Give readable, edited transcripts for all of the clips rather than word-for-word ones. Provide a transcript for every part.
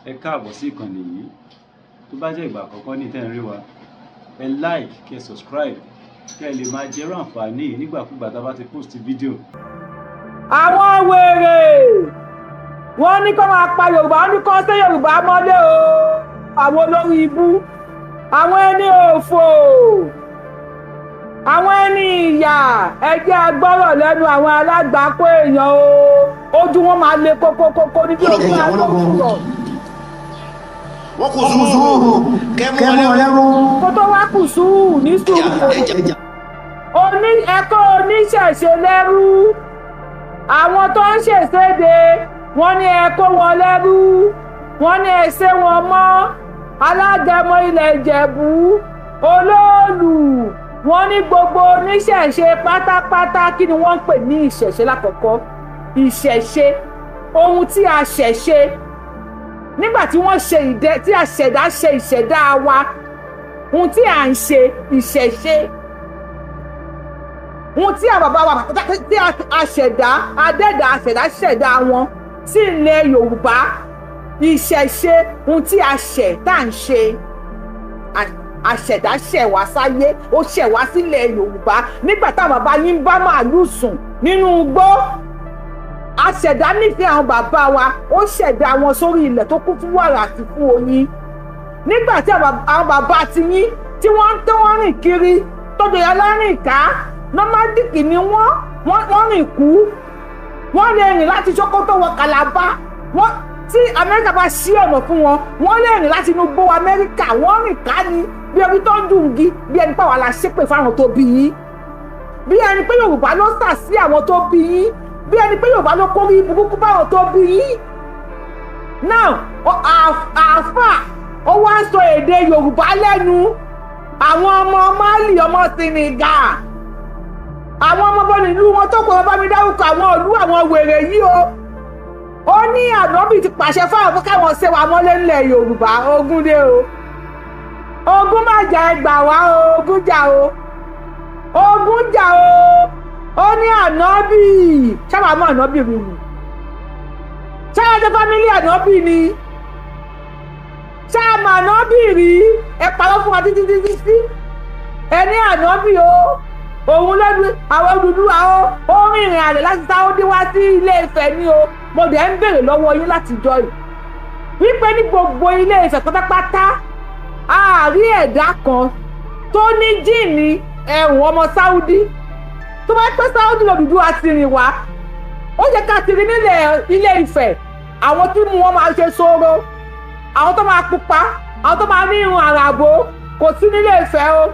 Ẹ káàbọ̀ sí ìkànnì yìí. Tó bá jẹ́ ìgbà àkọ́kọ́ ní tẹ́ ń rí wa, ẹ like, kẹ́ subscribe, kẹ́ ẹ lè máa jẹ́rú àǹfààní yìí nígbàkúgbà tá a bá ti post fídíò. Àwọn wèrè, wọ́n ní kó máa pa Yorùbá, wọ́n ní kó ṣe Yorùbá mọ́lé o. Àwọn olórí ibú, àwọn ẹni òfò, àwọn ẹni ìyà, ẹ jẹ́ agbọ́rọ̀ lẹ́nu àwọn alágbàákó èèyàn o. Ojú wọn máa le kókókókó níbi òkú àlọ́kùrọ̀. Wọ́n kò sùúrù kẹ́mú wọn lẹ́rú. Kó tó wá kù sùúrù ní sùúrù oní ẹ̀kọ́ oníṣẹ̀ṣe lẹ́rú, àwọn tó ń ṣèṣéde, wọ́n ní ẹ kó wọn lẹ́rú, wọ́n ní ẹ ṣe wọn mọ́ alágẹmọ ilẹ̀ Ìjẹ̀bú olóòlù. Wọ́n ní gbogbo oníṣẹ̀ṣe pátápátá. Kí ni wọ́n ń pè ní ìṣẹ̀ṣe lákọ̀ọ́kọ́? Ìṣẹ̀ṣe, ohun tí a ṣẹ̀ṣe nígbà tí wọ́n ṣe ìdẹ tí a ṣẹ̀dá ṣe ìṣẹ̀dá wa, ohun tí à ń ṣe ìṣẹ̀ṣe, ohun tí àwọn bàbá wa tí a ṣẹ̀dá, adẹ́dà aṣẹ̀dá ṣẹ̀dá wọn sí ilẹ̀ Yorùbá, ìṣẹ̀ṣe, ohun tí a ṣẹ̀ tá à ń ṣe, àṣẹ̀dá ṣẹ̀ wá sáyé, ó ṣẹ̀ wá sílẹ̀ Yorùbá nígbà táwọn bàbá yín ń bá màálù sùn nínú igbó. Aṣẹ̀dá nífẹ̀ẹ́ àwọn bàbá wa, ó ṣẹ̀dá wọn sórí ilẹ̀ tó kún fún wàrà àti fún oyin. Nígbà tí àwọn bàbá ti yín tí wọ́n ń tẹ́ wọ́n rìn kiri tọ́jú alárìn ká, nomadic ni wọ́n, wọ́n rìn kú, wọ́n lè rìn láti Sókótó wọ Kàlábá. Wọ́n tí Amẹ́ríkà bá ṣí ọ̀nà fún wọn, wọ́n lè rìn láti inú gbó Amẹ́ríkà. Wọ́n rìn ká ni bí orí tó ń dùn gí, bí ẹni pàwọn la ṣépè fáwọn tó bí yín, bí ẹni pé Yorùbá ló sà sí àwọn tó bí yín, bí ẹni pé Yorùbá ló kórí burúkú báwọn tó bí yín. Now, àáfà ó wá ń sọ èdè Yorùbá lẹ́nu. Àwọn ọmọ Mali, ọmọ Senegal, àwọn ọmọ bọ́ọ̀lù ìlú wọn tó kọ́ bá mi dárúkọ àwọn ìlú àwọn wèrè yìí o. Ó ní ànábì ti pàṣẹ fáwọn fún káwọn ṣe wà mọ́lé ńlẹ̀ Yorùbá. Ogun dé o, ogun má jà, ẹ gbà wá o, ogun jà o, ogun jà o. Ó ní ànábì sábà mọ́ ànábì rí ni, sábà jẹ́ family ànábì ni, sáàmù ànábì rí. Ẹ parọ́ fún wa títí títí sí ẹ ní ànábì o. Òun lọ́dún àwọn Odùduwà o, ó rìnrìn àrè láti Sáúdí wá sí Ilé Ifẹ̀ ni o. Mo dẹ̀ ń béèrè lọ́wọ́ yín láti jọ yìí wípé ní gbogbo Ilé Ifẹ̀ pátápátá, àárí ẹ̀dá kan tó ní gene ẹ̀hún ọmọ Sáúdí. Tó bá pẹ́ Sáúdí l'Odùduwà ti rìn wá, ó yẹ ká ti rí nílẹ̀ Ilé Ifẹ̀ àwọn tí mú wọn máa ṣe sóró, àwọn tó máa pupa, àwọn tó máa ní irun àràbò. Kò sí nílé Ifẹ̀ o.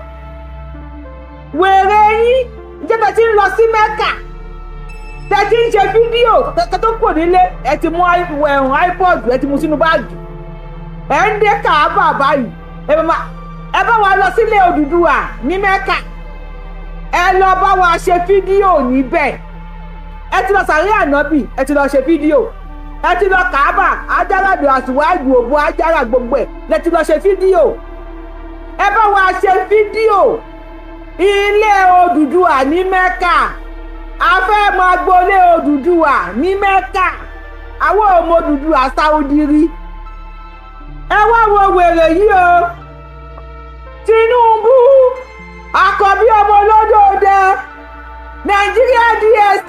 Wèrè yín ìjọba tí ń lọ sí Mẹ́kà, tẹ ti ń ṣe fídíò tẹ tó kò nílé, ẹ ti mú ẹ̀hún iPod, ẹ ti mú sínú báàgì, ẹ ń dé Kàábà báyìí. Ẹ bá wa lọ sílé Odùduwà ní Mẹ́kà, ẹ lọ bá wa ṣe fídíò níbẹ̀. Ẹ ti lọ sàárè ànábì, ẹ ti lọ ṣe fídíò, ẹ ti lọ Kàábà, ajáradò àtìwájú òbó ajára gbogbo ẹ lẹ ti lọ ṣe fídíò. Ẹ bá wa ṣe fídíò ilé Odùduwà ní Mẹ́kà. A fẹ́ máa gbolé Odùduwà ní Mẹ́kà. Àwọn ọmọ Odùduwà Sáúdí rí. Ẹ wá wo wèrè yìí o. Tinubu, àkọ́bí ọmọ olódòdè Nàìjíríà, DSS,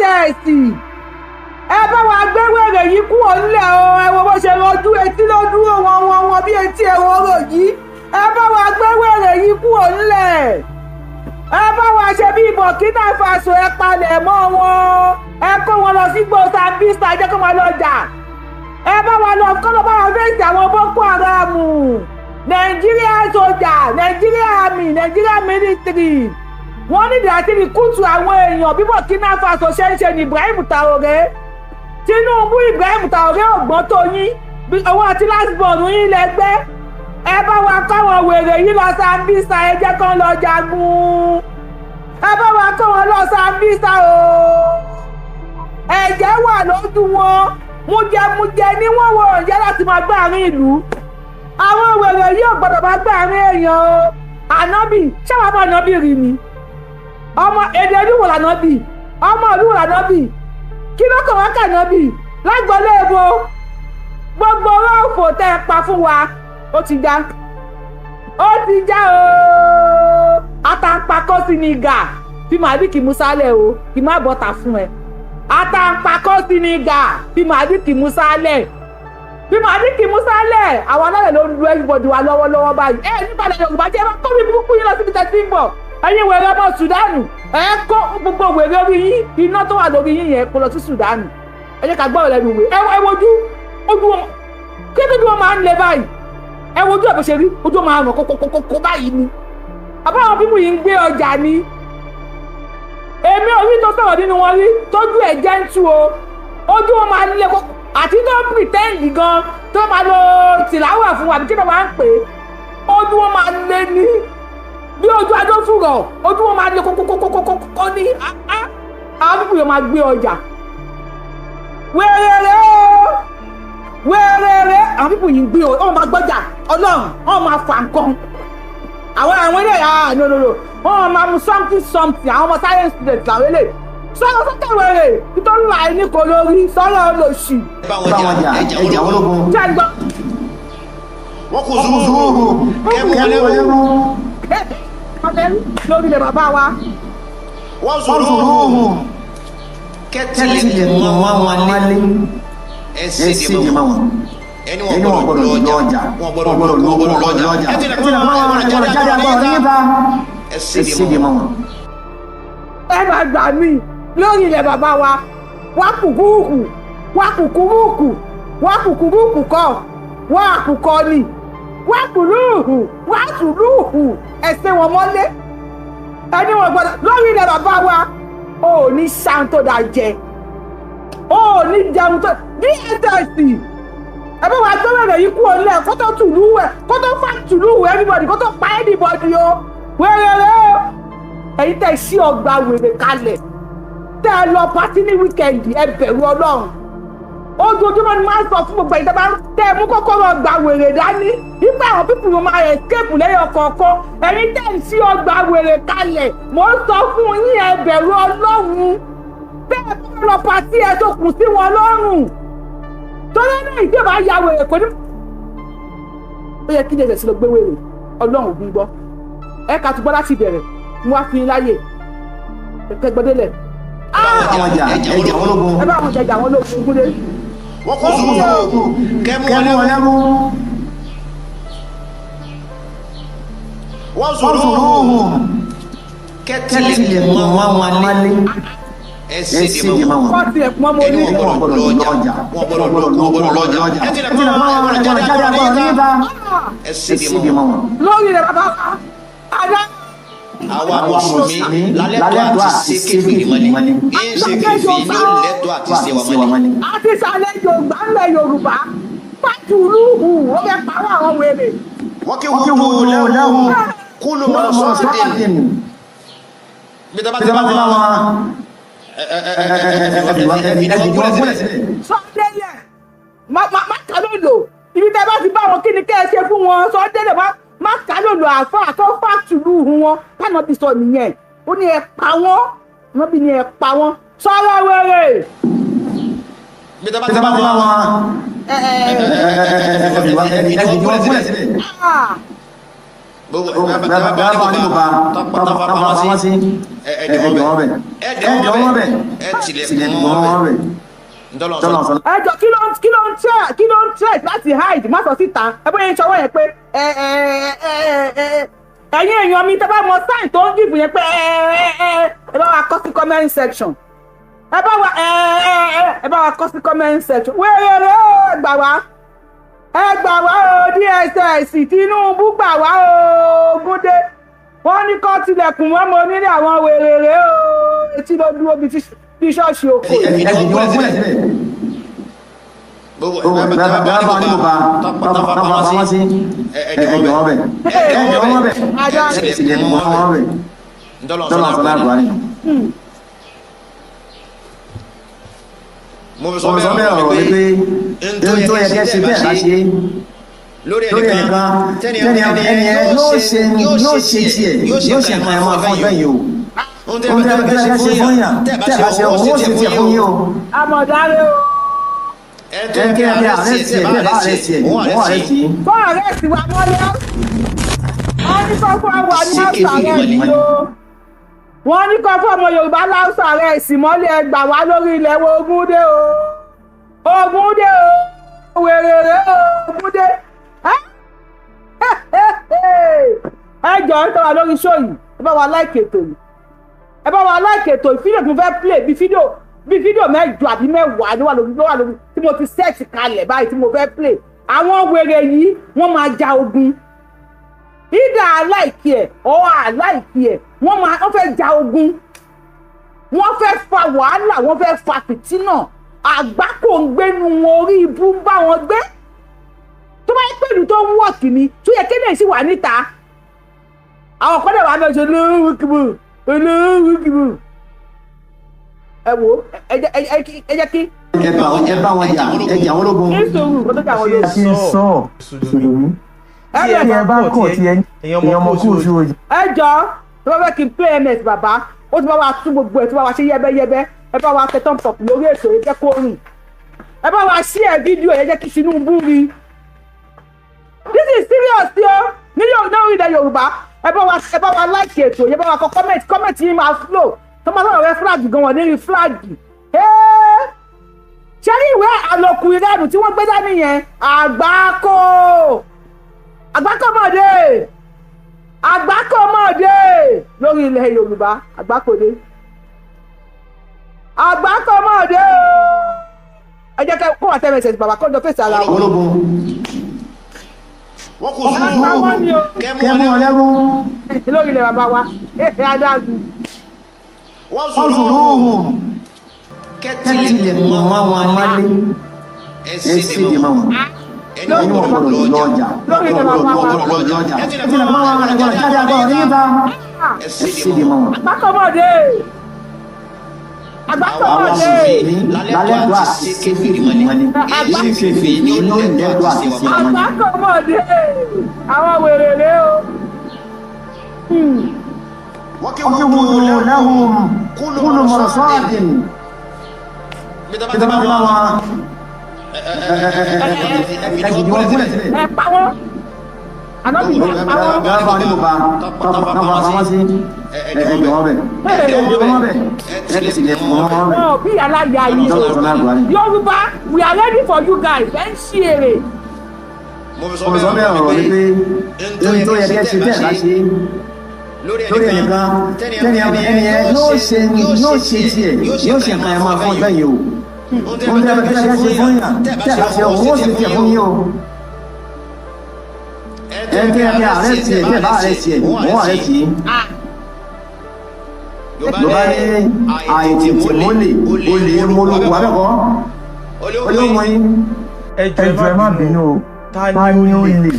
ẹ bá wa gbé wèrè yìí kúrò nílẹ̀ o. Ẹ wo bó ṣe rọjú etí ló dúró wọn wọn wọn bí etí ẹ̀rọ yìí. Ẹ bá wa gbé wèrè yìí kúrò nílẹ̀. Ẹ bá wa ṣe bí Burkina Faso, ẹ palẹ̀ mọ́ wọn, ẹ kó wọn lọ sí Sambisa, jẹ́ kó máa lọ jà. Ẹ bá wa lọ kọ́ lọ bá wa fèsì àwọn Boko Haram. Nàìjíríà sójà, Nàìjíríà army, Nàìjíríà military, wọ́n nídìí àti recruit àwọn èèyàn bí Burkina Faso ṣe ń ṣe ní Ibrahim Traoré. Tinubu, Ibrahim Traoré ògbọ́n tó yín owó àti last born yín lẹ́gbẹ́. Ẹ bá wa káwọn wèrè yìí lọ Sambisa, ẹ jẹ́ kán lọ jagun. Ẹ bá wa kó wọn lọ Sambisa o. Ẹ̀jẹ̀ wà lójú wọn, mujẹmujẹ ni wọ́n wọ ọ̀jẹ́ láti máa gbá àárín ìlú. Àwọn wèrè yìí ò gbọ́dọ̀ máa gbá àárín èèyàn o. Ànábì ṣáà bá ànábì rí ni, ọmọ èdè ìlú wò lànábì, ọmọ ìlú wò lànábì, kí ló kàn wá kànábì lágbọ́lé ebo? Gbogbo òfò tẹ́ ẹ pa fún wa ó ti já, ó ti já ooo. Àtàǹpàkò sí ni gà fi Màlíkì Musa lẹ̀ o, kì má bọ́ta fún ẹ. Àtàǹpàkò sí ni gà fi Màlíkì Musa lẹ̀, fi Màlíkì Musa lẹ̀. Àwọn alálẹ̀ ló ń lu everybody wa lọ́wọ́lọ́wọ́ báyìí. Ẹ nípa ilẹ̀ Yorùbá jẹ́, ẹ máa kó mi burúkú yín lọ síbi tẹ́tí ń bọ̀. Ẹ̀yin wèrè ọmọ Sùdánù, ẹ kó gbogbo wèrè orí yín, iná tó wà lórí yín yẹn kó lọ sí Sùdánù. Ẹ jẹ́ ká gbọ́ ọ̀rẹ́ mi wè. Ẹ wojú ojú wọn, kí ló dé wọn máa ń le báyìí? Ẹ wojú ẹ̀ bó ṣe rí, ojú wọn máa ràn kókókókó báyìí ni. Àbá àwọn pípù yìí ń gbé ọjà ni. Èmi ò rí tó sọ̀rọ̀ nínú wọn rí tójú ẹ̀ jẹ́ ń tú o. Ojú wọn máa ń le kókó, àti tó ń pretend gan tó máa lo tìláwà fún wa, àbí kí ló máa ń pè é, ojú wọn máa le ní bí ojú adófùrọ̀, ojú wọn máa le kókókókókókó ní. Àwọn pípù yìí máa gbé ọjà wẹ́rẹ́rẹ́ o, wẹ́rẹ́rẹ́. Àwọn pípù yìí ń gbé ọ, máa gbọ́jà ọlọ́run, wọ́n máa fà nǹkan. Àwọn ilé, ah, no no no, wọ́n máa mu something something. Àwọn ọmọ science students làwọn ilé sọ̀rọ̀ sọ́kẹ̀ wẹ̀rẹ̀ nítorí láì ní kò lórí sọ̀rọ̀ olóṣì. Bá wọn jà, ẹjà wọn lógun. Ṣé ẹ gbọ́? Wọ́n kò zúrú kẹ́mú wọn lẹ́rú. Lórí ilẹ̀ bàbá wa. Wọ́n zúrú kẹ́tìlẹ̀ mọ́ wọn lé, ẹ sì dì mọ́ wọn. Ẹni wọn gbọ́dọ̀ lọ ọjà, wọn gbọ́dọ̀ lọ lọ́jà, ẹ tilẹ̀ mọ́ wọn jáde agbọ́dọ̀ níta, ẹ sì dì mọ́ wọn. Ẹ máa gbà mí lórí ilẹ̀ bàbá wa. Wá kùkúrúkù, wá kùkúrúkù, wá kùkúrúkù kọ́, wá àkùkọ ni, wá kùrúùhù, wá sùúrùhù. Ẹsẹ̀ wọn mọ́lé, ẹni wọn gbọ́dọ̀ lórí ilẹ̀ bàbá wa. O ò ní ṣan tó dáa jẹ, o ò ní jẹun tó DSS. Ẹ bá wa tó wẹ̀rẹ̀ yìí kú ọ̀lẹ́ kó tó tùlú ẹ̀, kó tó fà tùlú everybody, kó tó pa anybody o. Wẹ̀rẹ̀ o, ẹ̀yin tẹ́ sí ọgbà wèrè kalẹ̀, tẹ́ ẹ lọ pátí ní weekend, ẹ bẹ̀rù Ọlọ́run. Ojoojúmọ́ ni máa ń sọ fún gbogbo ẹ̀yin tẹ́ ẹ mú kọ́kọ́rọ́ ọgbà wèrè dání nígbà àwọn pípù wọn máa escape lẹ́yìn ọ̀kọ̀ọ̀kan. Ẹ̀yin tẹ́ ẹ sí ọgbà wèrè kalẹ̀, mò ń sọ fún yín, ẹ bẹ̀rù Ọlọ́run. Tẹ́ ẹ bá lọ pátí, ẹ tó kù sí wọn lọ́rùn, torí náà ìdí ìbá ya wèrè kò ní. Ó yẹ kí DSS lọ gbé wèrè Ọlọ́run ògùn gbọ́. Ẹ ká tún gbọ́ láti ìbẹ̀rẹ̀, mo wá fi láyè kẹgbẹdẹlẹ. Bá wọn jà, ẹjà wọn lógun. Ẹ bá wọn jà, ẹjà wọn lógun gúnlé. Wọ́n kò zúrú kẹ́mú wọn lẹ́rú. Wọ́n zúrú kẹ́tìlẹ̀ mọ́ wọn lé, ẹ sì dì mọ́ wọn. Wọ́n tilẹ̀ pọ́n mọ́ ẹni ní. wọn gbọ́dọ̀ lọ ọjà, wọn gbọ́dọ̀ lọ lọ́jà, ẹ tilẹ̀ mọ́ wọn gbọ́dọ̀ jáde agbọ́dọ̀ níta, ẹ sì dì mọ́ wọn. Lórí rẹ̀ bàbá wa adá. Àwa mùsùlùmí lálẹ́tọ̀ àti ṣe kéfìrí mọ́lẹ̀, kì í ṣe kéfìrí ní lẹ́tọ̀ àti ṣe wa mọ́lẹ̀. Àti sàlẹ̀ Yorùbá ńlẹ̀ Yorùbá fàtúrúhù ó fẹ́ pàrọ̀ àwọn wèrè. Wọ́n kí wọ́n lẹ́wọ̀ kúlù mọ́ sọ́ọ̀dín bí tọ́ bá ti bá wọn Sọ́dẹ̀lẹ̀ má kà ló lò ibi tẹ́ bá ti bá wọn, kí ni kẹ́ ẹ ṣe fún wọn? Sọ́dẹ̀lẹ̀ má kà ló lò àfa àtọ́ fàtúrúhù wọn kánà bí sọ nìyẹn. Ó ní ẹ pa wọ́n, wọ́n bí ní ẹ pa wọ́n sọ́rọ̀ wèrè. Bí tọ́ bá ti bá wọn Ah! Ẹ jọ, kí ló ń try láti hide? Má sọ síta. Ẹ bóyá ń sọwọ́ yẹn pé ẹ ẹ ẹ ẹ ẹ̀yin èèyàn mi, tẹ́ bá mọ sign tó ń dìbò yẹn pé ẹ ẹ ẹ, ẹ bá wa kọ sí comment section. Ẹ bá wa ẹ ẹ ẹ ẹ bá wa kọ sí comment section. Wẹ́rẹ́rẹ́ ó gbà wá, ẹ gbà wá o. DSS, Tinubu, gbà wá o. Gúndé wọ́n ní kó tilẹ̀kùn mọ́ mo nílé àwọn wèrèrè o. Etí ló dúró bíi ṣọ́ọ̀ṣì oko yìí. Gbogbo ẹ mo fi sọ bẹ́ẹ̀ ọ̀rọ̀ wípé Ohun tó yẹ kẹ́ ṣe bẹ́ẹ̀ bá ṣe lórí lórí ẹnìkan, tẹ́ni ẹni ẹ yóò ṣe tiẹ̀, yóò ṣe nǹkan ẹ̀ máa fún ọgbẹ́ yìí o. Ohun Ohun tẹ́ ẹ ṣe fún yàn, tẹ́ ẹ bá ṣe, òun ó ṣe tiẹ̀ fún yín o. Àmọ̀dáre o. Ẹ kẹ́ ẹ arrest ẹ̀, bẹ́ẹ̀ bá arrest ẹ̀, wọ́n arrest yín. Kó arrest wa mọ́lẹ́. Wọ́n ní kó fún wa ní house arrest o. Wọ́n ní kó fún ọmọ Yorùbá house arrest mọ́lẹ̀. Ẹ gbà wá lórí ilẹ̀ wo. Ogun dé o, ogun dé o, wèrèrè o, ogun dé. Ẹ jọ̀ọ́, ń tọ́ra lórí show yìí. Ẹ bá wa like ètò yìí, ẹ bá wa like ètò yìí. Fídíò tí mo fẹ́ play, bí fídíò 8 àbí 10 ló wà lórí tí mo ti set kalẹ̀ báyìí tí mo fẹ́ play. Àwọn wèrè yìí, wọ́n máa ja ogun ìdá aláìkí ẹ̀ ọ́ aláìkí ẹ̀. Wọ́n fẹ́ ja ogun, wọ́n fẹ́ fa wàhálà, wọ́n fẹ́ fa fìtínà. Àgbákò ń gbénu wọn, orí ibú ń bá wọn gbé. Tó bá yẹ pẹ̀lú tó ń wọ̀kì ni tó yẹ kéde sí wà níta, àwọn kan dẹ̀ wà bẹ́ẹ̀ ṣe lóòwùkìbù olóòwùkìbù. Ẹ wo, ẹ jẹ́ kí Ẹ bá wọn jà, ẹ jà wọ́n lógun. Ní sùúrù kó tó jà wọ́n lógun. Ṣe ń sọ mùsùlùmí tí ẹ bá kọ̀ tí ẹ èèyàn ọmọ kóòtù òjì. Ẹ jọ, tó bá fẹ́ kí n play ms bàbá, ó ti bá wa tún gbogbo ẹ̀ tó bá wa ṣe yẹ́bẹ́yẹ́bẹ́. Ẹ bá wa tẹ thumbs up lórí ètò yìí, jẹ́ kó rìn. Ẹ bá wa share fídíò yẹn, jẹ́ kí Tinubu rí. This is serious o ní lórí ilẹ̀ Yorùbá. Ẹ bá wa like ètò yẹn, ẹ bá wa kọ comment. Comment yìí máa flow. Tó bá sọ̀rọ̀ rẹ flag gan, wọ́n ní rí flag. Ṣé rí ìwé àlòkù ìranù tí wọ́n gbé dání yẹn? Àgbákò, àgbákò mọ̀dé, àgbákò mọ̀dé lórí ilẹ̀ Yorùbá. Àgbákò dé, àgbákò mọ̀dé o. Ẹ jẹ́ kó wà tẹ́lẹ̀ ṣẹ̀ṣẹ̀ bàbá kó jọ fèsì ara wọn. Ológun. Wọ́n kò Àgbà wọn ni o. Kẹ́ mú wọn lẹ́rú. Lórí ilẹ̀ bàbá wa adágún. Wọ́n Wọ́n sọ̀rọ̀ òhun. Kẹ́tìlẹ̀ mọ́ wọn mọ́lé. Ẹ sì dè mọ́ wọn. Ẹni Ẹni wọn gbọ́dọ̀ lọ ọjà. Lórí ilẹ̀ bàbá wa. Gbọ́dọ̀ lọ ọjà. Kẹ́tìlẹ̀ mọ́ wọn mọ́lé. Jáde àgbọ̀ níta. Ẹ Ẹ sì dè mọ́ wọn. Àgbákò mọ̀dé, àgbákò Àwọn mọ̀dé. mùsùlùmí lálẹ́ tó àti kéfìrí mọ́lé. Kéfìrí ní lẹ́tọ́ àti ṣe mọ́lé. Àgbákò mọ̀dé, àwọn wèrè rè o. Wọ́n kí Wọ́n wọ́n wúlò lẹ́hùn kúlù mọ̀rọ̀sọ́ọ̀dìn. Ìjọba fi máa wọn. Ẹ̀ẹ́dì wọn gúnlẹ̀ sílẹ̀. Ẹ pa wọn, ànábì ní ẹ pa wọn. Bá wọn ní bùbá, tọ́pọ̀ pamọ́ sí. Ẹ̀ẹ́dì wọn bẹ̀. Ẹ̀ẹ́dì wọn bẹ̀. Ẹ̀ẹ́dì sì lẹ̀ fún wọn bẹ̀. Wọn ò bí aláya yìí. Ìjọba sọ náà Buhari. Yorùbá, we are ready for you guys. Ẹ ń ṣí èrè. Mo fi Mo sọ bẹ́ẹ̀, ọ̀rọ̀ ni pé ohun tó yẹ kẹ́ ṣe tẹ́ ẹ̀ bá ṣe lórí lórí ẹnìkan, tẹ́ni ẹni yẹn yóò ṣe tiẹ̀, yóò ṣe nǹkan ẹ̀ máa fún ọgbẹ́ yìí o. Ohun tẹ́ ẹ bá ṣe fún yàn, tẹ́ ẹ bá ṣe, òun ó ṣe tiẹ̀ fún yín o. Ẹ tẹ́ ẹ arrest ẹ̀, tẹ́ ẹ bá arrest ẹ̀, wọ́n arrest yín. Ló bá ní àìtètè mólè, olè mólókù abẹ́kọ̀ olóhùn yín. Ẹ jọ̀ọ́, ẹ má bínú o. Ta ni olè,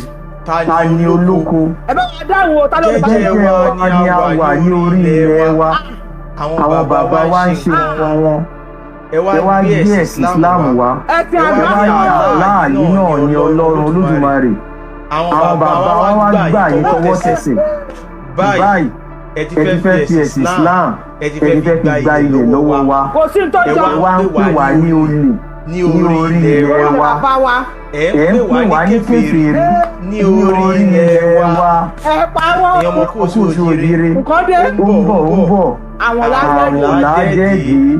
ta ni olóko? Ẹ bá wa dáhùn o, ta ló lè bá Jẹ́jẹ́ wa ni a wà ní orí ilẹ̀ wa. Àwọn bàbá wa ń ṣe nǹkan wọn. Ẹ wá gbé ẹ̀sìn Islam wá. Ẹ ti Ẹ wá àgbà ní Allah yìí náà ni Ọlọ́run Olódùmarè. Àwọn bàbá wa wá gbà yín tọwọ́ tẹsẹ̀. Báyìí ẹ ti fẹ́ fi ẹ̀sìn Islam, ẹ ti fẹ́ fi gba ilẹ̀ lọ́wọ́ wa. Kò sí ní tó Ẹ jọ. wá ń pè wá ní olè ní orí ilẹ̀ wa. Bàbá wa. Ẹ ń pè wá ní kèfèrí ní orí ilẹ̀ wa. Ẹ pa wọn. Èèyàn ọmọ kóòtù Kóòtù òjìire, Nǹkan dé. ó ń bọ̀, ó ń bọ̀. Àwọn lásán. Àwọn làájẹ́dì.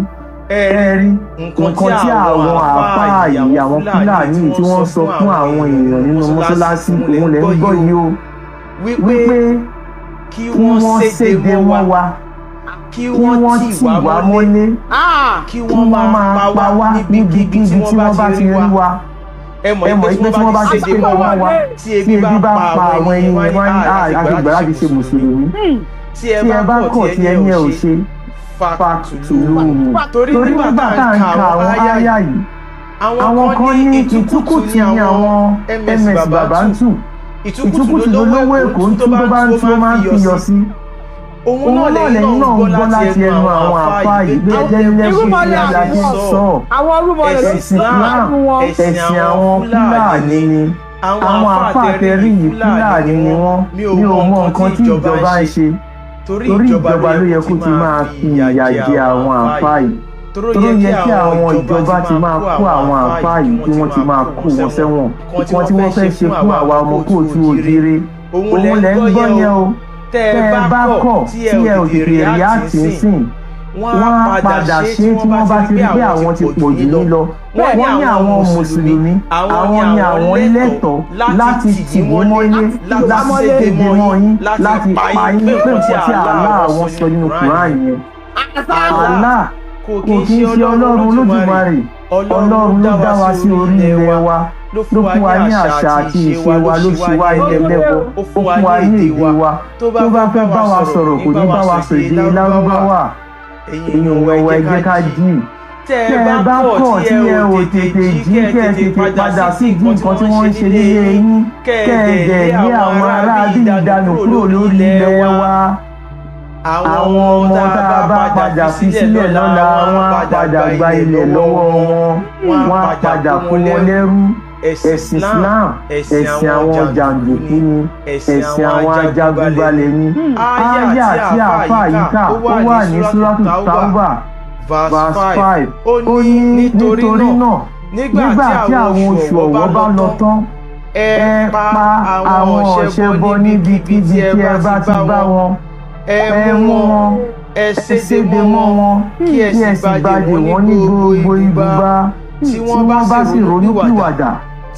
Ẹ rí nǹkan tí àwọn àáfàá yìí, àwọn Fúlàní tí wọ́n sọ fún àwọn èèyàn nínú mọ́ṣáláṣí, òun lẹ̀ ń gbọ́ yìí o, wípé wípé kí kí wọ́n séde mọ́ wa, kí kí wọ́n tì wá mọ́lé, Ah, kí kí wọ́n wọ́n máa pa wá níbikíbi tí wọ́n bá ti rí wa. Ẹ Ẹ mọ̀ pé tí wọ́n bá ti séde mọ́ wa, tí tí ebi ebi bá pa àwọn ẹni wọn ní àgbègbè láti ṣe mùsùlùmí. Tí Tí ẹ bá kọ̀ tí ẹ ní ẹ ò ṣe, fàtúlùmù. Torí Torí nígbà tá à ń ka àwọn áyà yìí, àwọn kan ní ìtúkùtù ní àwọn ms bàbá ń tù, ìtúkùtù lólówó Èkó ń tú, tó bá ń tú, ó máa ń fi yọ sí. Òun Òun náà lẹ́yìn náà ń gbọ́ láti ẹnu àwọn àfáà yìí pé jẹ́ ilé Irúmọlẹ̀ ṣe la ṣe ń sọ. Àwọn orúmọlẹ̀ ló Ẹ̀sìn Islam, wọn. ẹ̀sìn àwọn Fúlàní ni. Àwọn àfáà tẹ̀rí yìí, Fúlàní ni wọ́n. Mi ò mọ nǹkan tí ìjọba ń ṣe, torí torí ìjọba ló yẹ kó ti máa fi ìyà jẹ àwọn àfáà yìí. Tó yẹ kí àwọn ìjọba ti máa kó àwọn àáfàá yìí, kí wọ́n ti máa kó wọn sẹ́wọ̀n. Nǹkan tí wọ́n fẹ́ ṣe fún àwa ọmọ káàárọ̀ oòjíire, òun lẹ̀ ń gbọ́ yẹn o. Tẹ́ ẹ bá kọ̀ tí ẹ ò tètè react nísìn, wọ́n á padà ṣe tí wọ́n bá ti rí pé àwọn ti pọ̀ jù yín lọ. Wọ́n ní àwọn mùsùlùmí, àwọn ní àwọn lẹ́tọ̀ọ́ láti tì wọ́n mọ́lé, láti séde mọ́ yín, láti pa yín, pé nǹkan tí Allah àwọn sọ nínú Quran yẹn. Allah kò kí ń ṣe Ọlọ́run Olódùmarè. Ọlọ́run ló dá wa sí orí ilẹ̀ wa, ló fún wa ní àṣà àti ìṣe wa, ló ṣe wá ilẹ̀ lẹ́bọ, ó fún wa ní èdè wa. Tó bá fẹ́ bá wa sọ̀rọ̀, kò ní bá wa sọ èdè Lárúbáwá. Èèyàn wẹ̀wẹ̀, ẹ jẹ́ ká jí. Tẹ́ ẹ bá kọ̀ tí ẹ ò tètè jí, kẹ́ ẹ tètè padà sí ìdí nǹkan tí wọ́n ń ṣe nílé yín, kẹ́ ẹ dẹ̀ lé àwọn aráabí ìdánù kúrò lórí ilẹ̀ wa, àwọn ọmọ tá a bá padà fi sílẹ̀ lọ́la, wọ́n á padà gba ilẹ̀ lọ́wọ́ wọn, wọ́n á padà kó wọn lẹ́rú. Ẹ̀sìn Islam, ẹ̀sìn àwọn jàǹdùkú ni, ẹ̀sìn àwọn ajagunbalẹ̀ ni. Áyà tí àáfàá yìí kà, ó wà ní Suratu Tauba verse 5. Ó ní nítorí náà, nígbà tí àwọn oṣù ọ̀wọ̀ bá lọ tán, ẹ pa àwọn ọ̀ṣẹbọ níbikíbi tí ẹ bá ti bá wọn, ẹ mú wọn, ẹ séde mọ́ wọn, kí ẹ sì bàjẹ́ wọn ní gbogbo ibùba. Tí wọ́n bá sì ronúpìwàdà,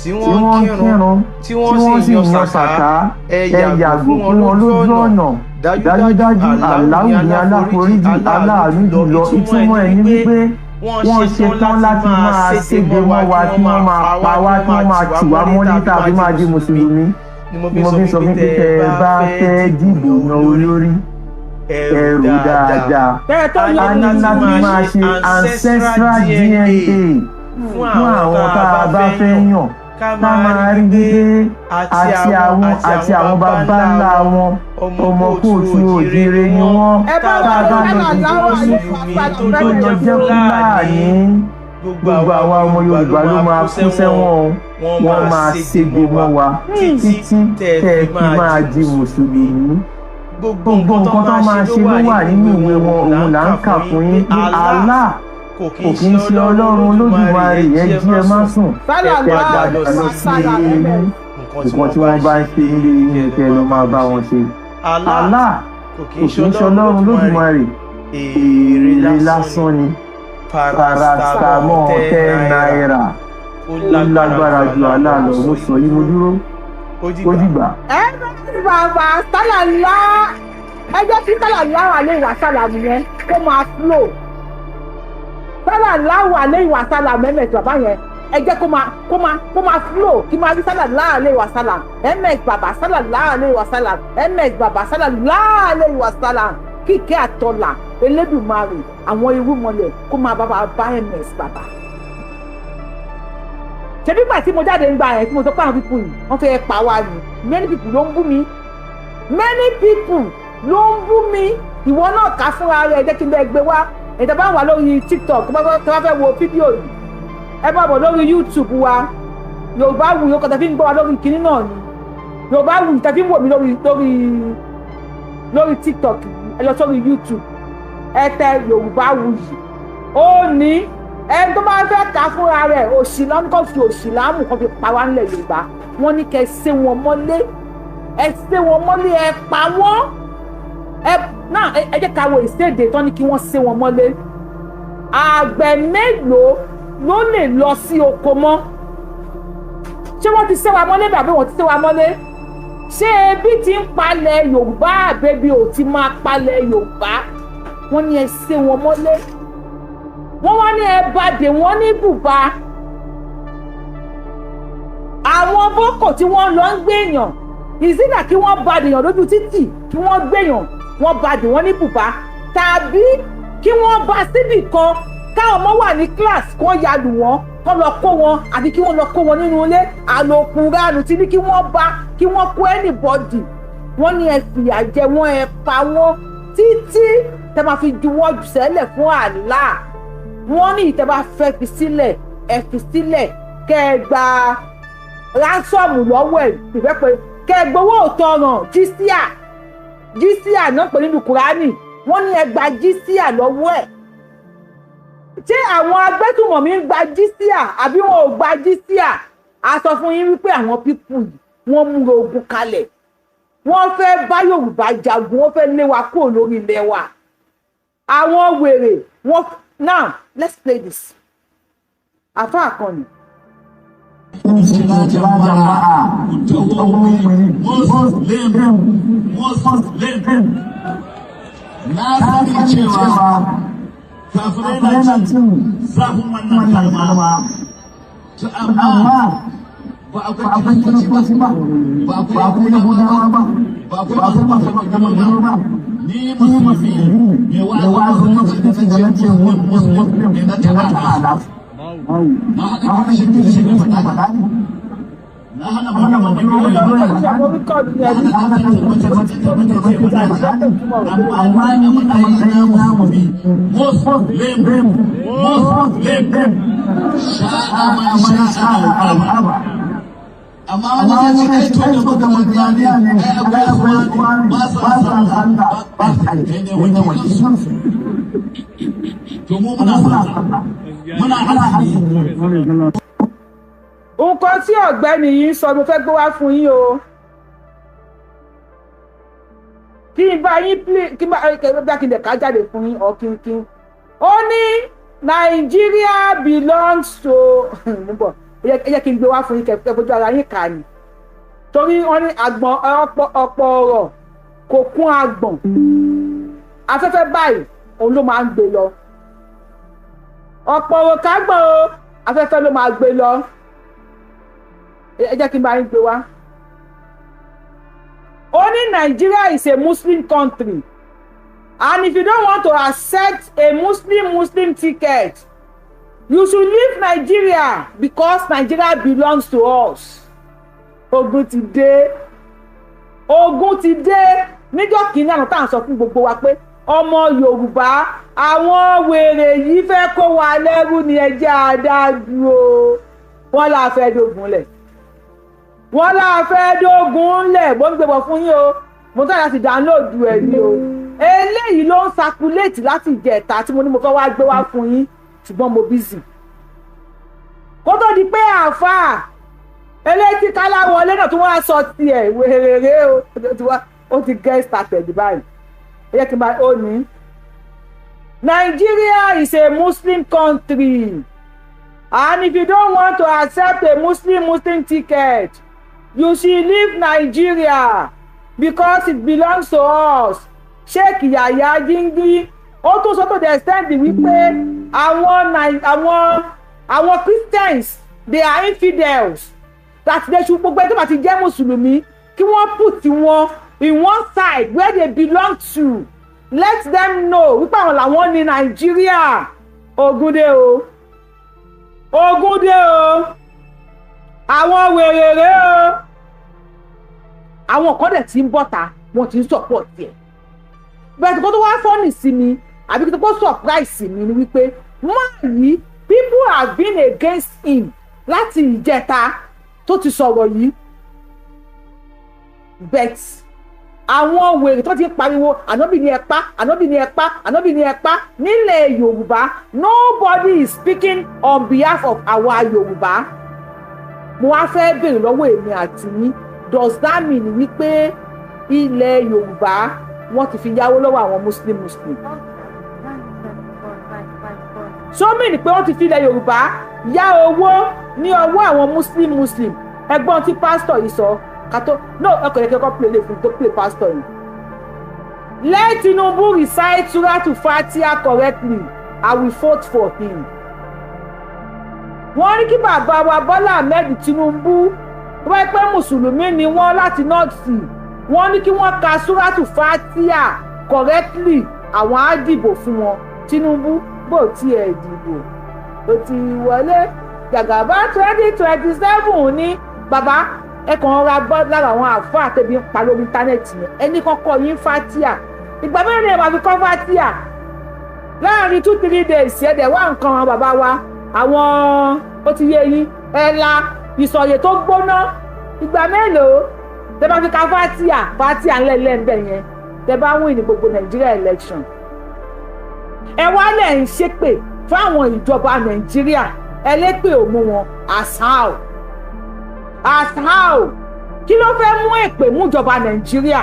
tí wọ́n ń kírun, tí wọ́n sì yan sàká, ẹ yàgò fún wọn lójú ọ̀nà. Dájúdájú, Allahu ní aláforíjì, aláàánú jùlọ. Ìtumọ̀ ẹ̀ ní wípé wọ́n ṣetán láti máa séde mọ́ wa, kí wọ́n máa pa wá, kí wọ́n máa tì wá mọ́lé tàbí máa di mùsùlùmí. Ni mo fi sọ fún pé tẹ́ ẹ bá fẹ́ dìbò yan olórí, ẹrù dáadáa, a ní láti máa ṣe ancestral DNA fún àwọn tá a bá fẹ́ yàn, ká máa rí wípé àti àwọn baba ńlá wọn, ọmọ káàárọ̀ oòjíire ni wọ́n. Tá a bá lọ dìbò tó lọ jẹ́ Fúlàní, gbogbo àwa ọmọ Yorùbá ló máa kú sẹ́wọ̀n. Wọ́n máa ṣègbè mọ́ wa títí tẹ́ ẹ fi máa di mùsùlùmí. Gbogbo nǹkan tó máa ṣe ló wà nínú ìwé wọn, òun là ń kà fún yín. Allah kò kí ń ṣe Ọlọ́run Olódùmarè. Ẹ jí, ẹ má sùn, ẹ padà lọ sí ilé yín. Nǹkan tí wọ́n bá ń ṣe nílé yín, kẹ́ ẹ lọ máa bá wọn ṣe. Allah kò kí ń ṣe Ọlọ́run Olódùmarè, èrè lásán ni. Paracetamol ₦10, ó lágbára ju Allah lọ. Mo sọ yìí, mo dúró, ó dìgbà. Ẹ bàbá sálàlá, ẹ jẹ́ kí sálàlá wà lè wà sálàmù yẹn kó máa flow. Sálàlá wà lè wà sálàmù ms bàbá yẹn, ẹ jẹ́ kó máa flow, kí máa rí sálàlá lè wà sálàm ms bàbá, sálàlá lè wà sálàm ms bàbá, sálàlá lè wà sálàm. Kíkẹ́ àtọ́là Elédùmarè, àwọn irúmọlẹ̀ kó máa bá bá ms bàbá. Ṣebí gbà tí mo jáde ń gba ẹ̀ tí mo sọ pé àwọn people yìí, wọ́n fẹ́ pa wá ni, many people ló ń bú mi, many people ló ń bú mi. Ìwọ náà kà fúnra rẹ̀, jẹ́ kí n bẹ́ẹ̀ gbé wá. Ẹ̀dá bá wà lórí TikTok, tó bá fẹ́ wo fídíò yìí, ẹ bá bọ̀ lórí YouTube wa, Yorùbá Wuyì. Ó kọ́ tẹ́ fi ń gbọ́ wa lórí kinní náà ni Yorùbá Wuyì. Tẹ́ fi ń wò mí lórí TikTok, ẹ lọ sórí YouTube, ẹ tẹ Yorùbá Wuyì. Ó ní ẹni tó bá fẹ́ kà fúnra rẹ̀, òṣì lọ́nà kò fi òṣì láàmú kan fi pa wá nílẹ̀ Yorùbá. Wọ́n ní kẹ́ ẹ sé wọn mọ́lé, ẹ sé wọn mọ́lé, ẹ pa wọ́n. Ẹ náà, ẹ jẹ́ ká wo ìséde tán ní kí wọ́n sé wọn mọ́lé. Àgbẹ̀ mélòó ló lè lọ sí oko mọ́? Ṣé wọ́n ti sé wa mọ́lé bàbá? Wọ́n ti sé wa mọ́lé. Ṣé ebi ti ń palẹ̀ Yorùbá, àbẹ́bí ò ti máa palẹ̀ Yorùbá? Wọ́n ní ẹ sé wọn mọ́lé, wọ́n wá ní ẹ bàdé wọ́n ní bùbá. Àwọn boko tí wọ́n lọ ń gbèyàn ìsìnà, kí wọ́n bàdèyàn lójú títì, kí wọ́n gbèyàn, wọ́n bàdé wọ́n ní bùbá, tàbí kí wọ́n bá síbì kan, káwọn ọmọ wà ní class, kí wọ́n ya lù wọ́n, kọ́ lọ kó wọn, àbí kí wọ́n lọ kó wọn nínú ilé. Àlòkù ránù tí ní kí wọ́n bá kí wọ́n kó anybody. Wọ́n ní ẹ fìyà jẹ wọ́n, ẹ pa wọ́n títí tẹ́ máa fi juwọ́ sẹ́lẹ̀ fún Allah. Wọ́n ní ìtẹ́ bá fẹ́ fi sílẹ̀, ẹ fi sílẹ̀, kẹ́ ẹ gba ransom lọ́wọ́ ẹ̀, ìfẹ́ pé kẹ́ ẹ gbowó òtọ̀ràn jísíà. Jísíà náà pè nínú Kùránì. Wọ́n ní ẹ gba jísíà lọ́wọ́ ẹ̀. Ṣé àwọn agbésùmọ̀mí ń gba jísíà àbí wọn ò gba jísíà? A sọ fún yín wípé àwọn people yìí, wọ́n múra ogun kalẹ̀, wọ́n fẹ́ bá Yorùbá jagun, wọ́n fẹ́ lé wa kúrò lórí ilẹ̀ wa. Àwọn wèrè wọ́n. Now let's play this. Àfáà kan ni. Jama'a, Muslim, Muslim. Na sani cewa kafirai na jin zafin wannan kalma. To amma ba akwai Kiristoci ba, ba akwai Yahudawa ba, ba akwai masu maganganu ba. Ni musulmi mai wa'azin musulunci da na ce Muslim ne na ta'ala. Na haɗa kiristoci ne faɗa ne. Na hana magana Mo record ní ẹbí. Amma ni a matsayin musulmi, Muslim, Muslim, sha'a man sha'a al'aba. Amma wani zai ce, ai to demokradiyya ne, ai akwai suwa ne ba sa sallah, ba sa kai ne wakilansu. To mu muna sallah, muna azumi. Nǹkan tí ọ̀gbẹ́ni yìí ń sọ, mo fẹ́ gbé wá fún yín o. Kí n bá yín play, kí n bá bá kí n dẹ̀ ká jáde fún yín ọ kí n. Ó ní Nigeria belongs to, mo bọ̀, ẹ jẹ́ kí n gbé wá fún yín kẹ́ fojú ara yín kà ní, torí wọ́n ní àgbọ̀n ọ̀pọ̀ ọ̀pọ̀ ọ̀rọ̀ kò kún àgbọ̀n. Afẹ́fẹ́ báyìí òun ló máa ń gbé lọ. Ọ̀pọ̀ ọ̀rọ̀ kágbọ̀n o, afẹ́fẹ́ ló máa gbé lọ. Ẹ jẹ́ kí n bá yín gbé wá. Ó ní Nigeria is a Muslim country, and if you don't want to accept a Muslim Muslim ticket, you should leave Nigeria because Nigeria belongs to us. Ogun ti dé, ogun ti dé. Níjọ́ kìíní àná tá à ń sọ fún gbogbo wa pé ọmọ Yorùbá, àwọn wèrè yìí fẹ́ kó wa lẹ́rú ni, ẹ jẹ́ adájú o. Wọ́n là fẹ́ dógun lẹ̀, wọ́n là fẹ́ dógun lẹ̀. Mo ń gbé bọ̀ fún yín o, mo tọ́ láti download ẹ̀ ní o. Eléyìí ló ń circulate láti ìjẹta tí mo ní mo fẹ́ wá gbé wá fún yín, ṣùgbọ́n mo busy kó tó di pé àáfàá eléyìí tí kálá wọlé náà tí wọ́n á sọ tiẹ̀ wèrèrè o. Ó ti get started báyìí. Ẹ jẹ́ kí n bá ó ní. Nigeria is a Muslim country, and if you don't want to accept a Muslim Muslim ticket, you should leave Nigeria because it belongs to us. Sheikh Yahya Jingir ó tún sọ to the extent wípé àwọn Christians, they are infidels, that they should, gbogbo ẹni tó bá ti jẹ́ mùsùlùmí, kí wọ́n put wọn in one side where they belong to. Let them know wípé àwọn làwọn ní Nàìjíríà. Ogun dé o, ogun dé o, àwọn wèrèrè o. Àwọn kan dẹ̀ ti ń bọ́ta, wọ́n ti ń support ẹ̀ bẹ́ẹ̀. Kó tó wá funny sí mi àbí kó tó kó surprise mi ni wípé máa yìí, people have been against him láti ìjẹta tó ti sọ̀rọ̀ yìí, but àwọn wèrè tó ti ń pariwo ànábì ní ẹ pa, ànábì ní ẹ pa, ànábì ní ẹ pa nílẹ̀ Yorùbá, nobody is speaking on behalf of our Yorùbá. Mo wá fẹ́ béèrè lọ́wọ́ èmi àti yín, does that mean wípé ilẹ̀ Yorùbá, wọ́n ti fi yáwó lọ́wọ́ àwọn Muslim Muslim? So mean pé wọ́n ti fi ilẹ̀ Yorùbá yá owó ní ọwọ́ àwọn Muslim Muslim? Ẹgbọ́n tí pásítọ̀ yìí sọ kátó no ọkọ̀ yẹn kẹ́kọ̀ọ́ play lè fún tó play pásítọ̀ yìí. Let Tinubu recite Suratu Fatiha correctly, I will vote for him. Wọ́n ní kí bàbá wa Bọ́lá Ahmed Tinubu, tó bá yẹ pé mùsùlùmí ni wọ́n láti North, wọ́n ní kí wọ́n ka Suratu Fatiha correctly, àwọn á dìbò fún wọn. Tinubu, bó tiẹ̀ dìbò, ó ti wọlé jàgàbá 2027 ní. Bàbá, ẹ kàn ra bọ́ lára àwọn àáfàá tẹ̀bí ń pa lórí internet yẹn, ẹni kọ́kọ́ yín fatia. Ìgbà mẹ́rin ni ẹ máa fi kọ́ fatia láàrin 2-3 days. Ẹ̀ dẹ̀ wá nǹkan àwọn bàbá wa, àwọn ó ti yé yín, ẹ la ìsọ̀yè tó gbóná. Ìgbà mélòó tẹ bá fi ka fatia fatia ńlẹ̀ńlẹ̀ ń bẹ̀ yẹn, tẹ bá win ní gbogbo Nàìjíríà election, ẹ wá lẹ̀ ń ṣépè. Fáwọn ìjọba Nàìjíríà ẹlẹ́pẹ̀ ò mú wọn. As how? As how? Kí ló fẹ́ mú èpè mú ìjọba Nàìjíríà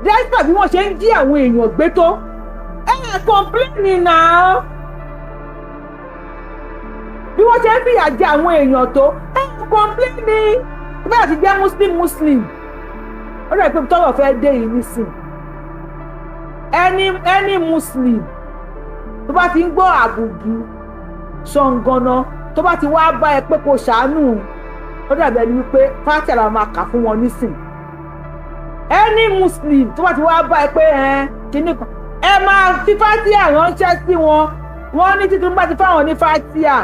despite bí wọ́n ṣe ń jí àwọn èèyàn gbé tó? Ẹ complain náà. Bí wọ́n ṣe ń fìyà jẹ àwọn èèyàn tó, ẹ complain. Bẹ́ẹ̀ ti jẹ́ Muslim, Muslim, ó rẹ̀ pé tọ́rọ̀ fẹ́ dé yìí nísìn, ẹni Muslim tó bá ti ń gbọ́ àbùdù ṣọ̀ǹgànà, tó bá ti wá bá ẹ pé kò ṣàánú, ó dàbí ẹni wípé fátíà la máa kà fún wọn nísìn. Ẹni Muslim tó bá ti wá bá ẹ pé ẹ kíní kan, ẹ máa fi fátíà ránṣẹ́ sí wọn. Wọ́n ní títún bá ti fáwọn ní fátíà,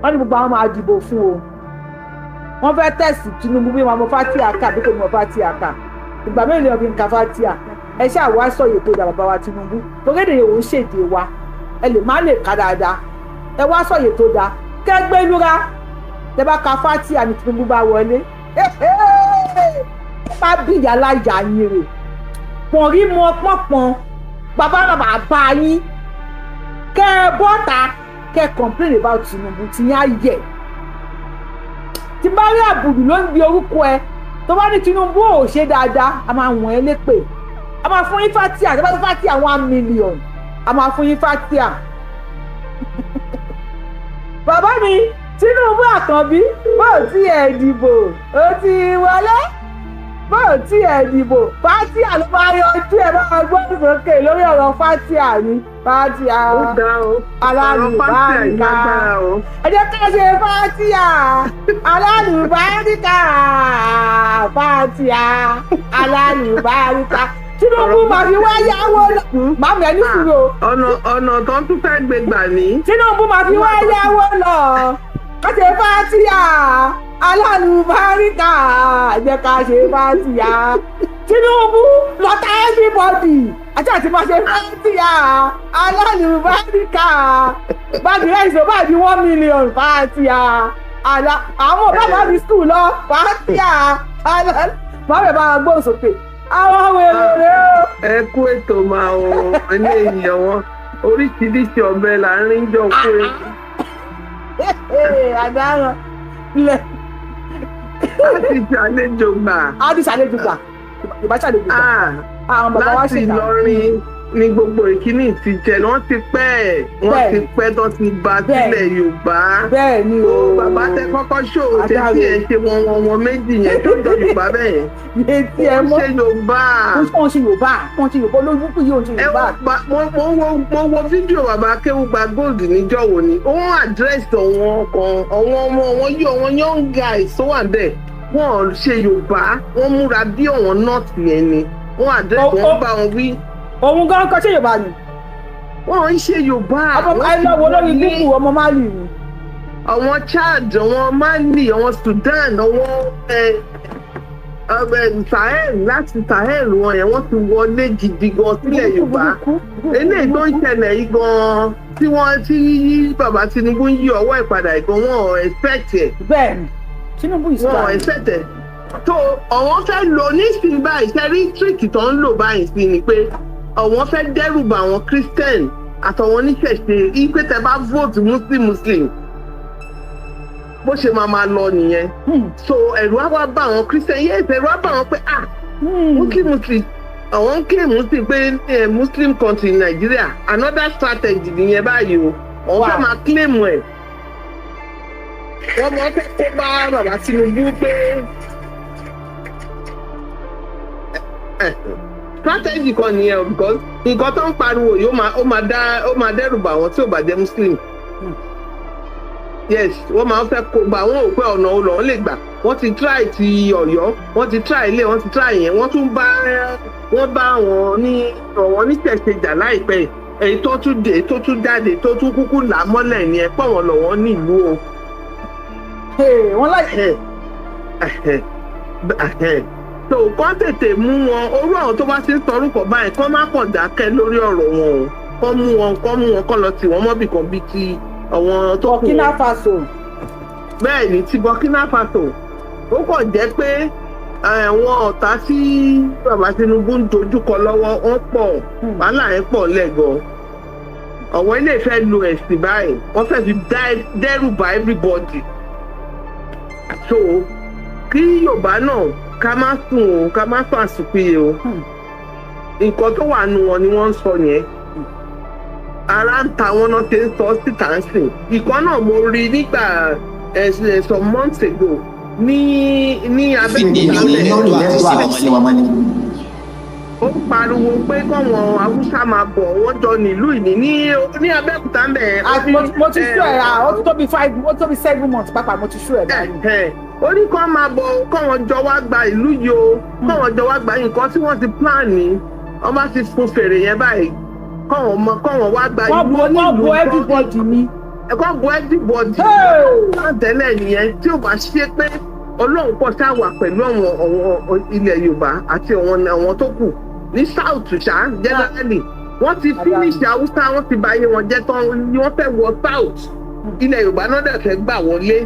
wọ́n ní gbogbo àwọn máa dìbò fún o. Wọ́n fẹ́ test Tinubu bí wọn mọ fátíà kà bí kò ní mọ fátíà kà. Ìgbà mélòó ni wọ́n fi ń ka fátíà? Ẹ ṣáà wá sọ̀yè tó dà, bàbá wa Tinubu, torí èdè yòó ń ṣèdè wa, ẹ lè má lè ka dáadáa. Ẹ wá sọ̀yè tó dáa kẹgbẹ́ lura. Tẹ bá ka fátíà ní Tinubu bá wọlé, bá bí ìyá ìyá yín rè pọ̀n rí mọ pọ̀npọ̀n bàbá náà bàbá yín, kẹ ẹ bọ́ta kẹ ẹ complain about Tinubu tí yín á yẹ. Tí bá rí àbùdù ló ń gbé orúkọ ẹ tó bá ní Tinubu ò ṣe dáadáa, a máa wọ̀n ẹ́ lépè, a máa fún yín fatia. Tí a bá fún fatia 1 million, a máa fún yín fatia. Bàbá mi Tinubu Àkànbí, bó tí ẹ dìbò ó ti wọlé, bó tí ẹ dìbò, fatia ló máa yọjú. Ẹ máa gbọ́ sókè lórí ọ̀rọ̀ fatia ni fatia. Ó dá o, ọ̀rọ̀ fatia yìí alálùbáríkà lágbára o. Ẹ jẹ́ ká ṣe fatia alálùbáríkà, fatia alálùbáríkà. Tinubu máa fi wá yáwó lọ. Màmí, ẹ ní sùúrù o. Ọ̀nà tó ń tún fẹ́ gbé gbà ní. Tinubu máa fi wá yáwó lọ. Ká ṣe fatia alálùbáríkà, ẹ jẹ́ ká ṣe fatia. Tinubu lọ́tà everybody àti máa ṣe fatia alálùbáríkà. Báàgì rice ò bá di 1 million, fatia àlà. Àwọn bàbá mi school lọ, fatia àlà. Bàbá bá wọn gbóhùn sókè, àwọn wèrè rè o. Ẹ kú ètò máa o. Eléyìí ọwọ́ oríṣiríṣi ọbẹ̀ là ń rí jọ pé Àdáràn lẹ. Láti ṣàlejò gbà. A ti ṣàlejò gbà, ìbá ṣàlejò gbà. Ah, àwọn bàbá wa láti ṣèkà. Ìlọrin ni gbogbo ìkíní ti jẹ. Wọ́n ti pẹ́, wọ́n ti pẹ́ tó ti ba sílẹ̀ Yorùbá. Bẹ́ẹ̀ ni o. O bàbá tẹ kọ́kọ́ ṣòwò tẹ tí ẹ ṣe wọn wọn wọn méjì yẹn tó jọ Yorùbá bẹ́ẹ̀ yẹn. Etí ẹ Wọ́n mọ́. ṣe Yorùbá. Wọ́n ṣe Yorùbá, wọ́n ṣe Yorùbá olóyún kù yóò ṣe Ẹ Yorùbá. Mo wo fídíò bàbá Akéwùgbà Gold níjọ́ wo ni ó ń address àwọn kan, àwọn ọmọ wọn yí, àwọn young guys tó wà bẹ́ẹ̀, wọ́n ṣe Yorùbá, wọ́n múra bí àwọn north yẹn ni wọ́n address wọn, bá wọn wí. Òun gan kọ́ ṣe Yorùbá ni. Wọ́n ń ṣe Yorùbá. Ọmọ Wọ́n ẹ ti lọ wo lórí wọlé. Google, ọmọ Mali ni. Àwọn Chad, àwọn Mali, àwọn Sudan, àwọn Sahel, láti Sahel wọn yẹn, wọ́n ti wọlé gidi gan sílẹ̀ Yorùbá. Eléyìí tó ń ṣẹlẹ̀ yìí gan tí wọ́n tí bàbá Tinubu ń yí ọwọ́ ìpadà yìí gan, wọ́n ò expect ẹ̀. Bẹ́ẹ̀ ni, Tinubu is Wọ́n ò trying. expect ẹ̀ tó àwọn fẹ́ lò nísìnyí báyìí. Ṣe rí trick tó ń lò báyìí sí ni pé àwọn fẹ́ dẹ́rù bà àwọn Christian àtàwọn oníṣẹ̀ṣe ipe tẹ bá vote Muslim, Muslim, bó ṣe máa máa lọ nìyẹn. So ẹ̀rù á wá bá àwọn Christian, yes, ẹ̀rù á bá àwọn pé ah, Muslim, Muslim, àwọn ń claim Muslim pé Muslim country Nigeria. Another strategy nìyẹn báyìí o. Àwọn fẹ́ máa claim ẹ̀, wọ́n máa fẹ́ kó bá bàbá Tinubu pé strategy kan nìyẹn o, because nǹkan tó ń pariwo yìí ó máa dẹ́rù bà wọ́n tí ò bá jẹ́ Muslim. Yes, wọ́n máa ń fẹ́ kó bá wọn ò pé ọ̀nà olè lè gbà. Wọ́n ti try ti Ọ̀yọ́, wọ́n ti try ilé, wọ́n ti try yẹn, wọ́n tún bá wọ́n bá wọn ní àwọn oníṣẹ̀ṣe jà láìpẹ́ yìí. Èyí tó tún dé, tó tún jáde, tó tún kúkú là á mọ́lẹ̀ ni ẹ pọ̀ wọ́n lọ́wọ́ nílùú o. Wọ́n láì. Tó kọ́ tètè mú wọn orú àwọn tó bá ti ń sọrúkọ báyìí, kọ́ má kàn dákẹ́ lórí ọ̀rọ̀ wọn o. Kọ́ mú wọn, kọ́ mú wọn, kọ́ lọ tì wọ́n mọ́bì kan bíi ti àwọn tó kù. Burkina Faso. Bẹ́ẹ̀ ni, ti Burkina Faso. Ó kàn jẹ́ pé àwọn ọ̀tá tí bàbá Tinubu ń dojúkọ lọ́wọ́, wọ́n pọ̀, wàhálà yẹn pọ̀ lẹ́gọ̀ọ́. Àwọn ilé fẹ́ lo ẹ̀sìn báyìí, wọ́n fẹ́ fi dẹ́rù bà everybody. So kí Yorùbá náà ká má sùn o, ká má sùn àsùnpìyè o. Nǹkan tó wà nù wọn ni wọ́n ń sọ yẹn. Ara ń ta wọn náà ṣe ń sọ síta ń sìn. Ìkan náà mo rí nígbà some months ago ní Abẹ́òkúta bẹ́ẹ̀. Lẹ́tọ̀ọ́ àti sí wọn mọ́lẹ̀. Ó ń pariwo pé kọ́wọn Haúsá máa bọ̀, wọ́n jọ nílùú ìní ní Abẹ́òkúta ń bẹ̀. Mo ti sú ẹ̀, ó ti tó bí 5, ó ti tó bí 7 months pápá, mo ti sú ẹ̀ báyìí. Ó ní kó máa bọ̀, kọ́wọn jọ wá gba ìlú yìí o, kọ́wọn jọ wá gba nǹkan tí wọ́n ti plan ní. Wọ́n bá ti fún fèrè yẹn báyìí, kọ́wọn mọ kọ́wọn wá gba Wọ́n ìlú bo, wọ́n bo onílùú. Everybody ni. Ẹ̀kọ́ bo everybody. Tẹ́lẹ̀ nìyẹn, tí ò bá ṣe pé Ọlọ́run pọ̀ ṣá wà pẹ̀lú àwọn ilẹ̀ Yorùbá àti àwọn tó kù ní South ṣá. Generally, wọ́n ti finish Haúsá, wọ́n ti bà ayé wọn jẹ́ tán, ni wọ́n fẹ́ wọ South. Ilẹ̀ Yorùbá náà dẹ̀ fẹ́ gbà wọlé,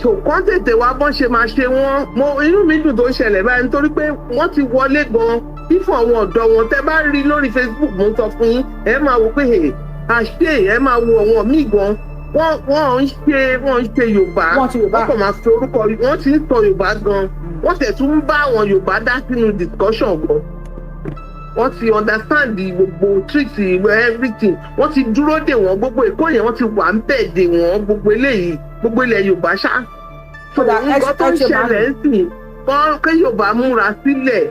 so kán tètè wá bọ́n ṣe máa ṣe wọ́n. Mo inú mi dùn tó ń ṣẹlẹ̀ báyìí, nítorí pé wọ́n ti wọlé gan fífún àwọn ọ̀dọ́ wọn. Tẹ́ bá rí lórí Facebook, mo ń sọ fún yín, ẹ máa wò pé hey, àṣé ẹ máa wo àwọn míì gan, wọ́n ń ṣe Yorùbá. Wọ́n ṣe Yorùbá. Wọ́n kàn máa fi orúkọ, wọ́n ti ń sọ Yorùbá gan, wọ́n tẹ̀ tún ń bá àwọn Yorùbá dá sínú discussion gan. Wọ́n ti understand gbogbo treat everything. Wọ́n ti dúró dè wọ́n. Gbogbo Èkó yẹn, wọ́n ti wà ń bẹ̀ dè wọ́n, gbogbo eléyìí, gbogbo ilẹ̀ Yorùbá ṣá. So Kódà, nǹkan tó ẹ ń ṣe máa ṣẹlẹ̀ ń sìn kọ́ kí Yorùbá múra sílẹ̀,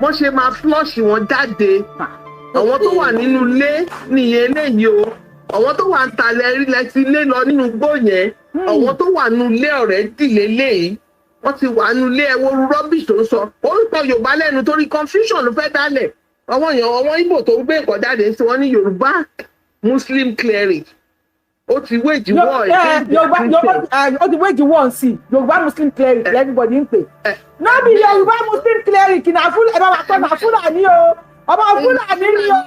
wọ́n ṣe máa flush wọn jáde. Àwọn tó wà nínú ilé nìyẹn eléyìí o, àwọn tó wà ń talẹ̀ rí lẹ́sí ilé lọ nínú igbó yẹn, àwọn tó wà nínú ilé ọ̀rẹ́ dìlé léyìí, wọ́n ti wà nínú ilé. Ẹ̀wọ̀ rubbish tó ń sọ, ó ń sọ Yorùbá lẹ́nu torí confusion ló fẹ́ dálẹ̀. Àwọn èèyàn, àwọn Ìgbò tó ń gbé nǹkan jáde sí wọn ní Yorùbá Muslim cleric, ó ti wage war against the Yorùbá Christians. Yorùbá, ó ti wage war sí Yorùbá Muslim cleric. Everybody ń pè no be Yorùbá Muslim cleric na Fúlàní, ẹ bá wa tọ́ na Fúlàní o, ọmọ Fúlàní ni o.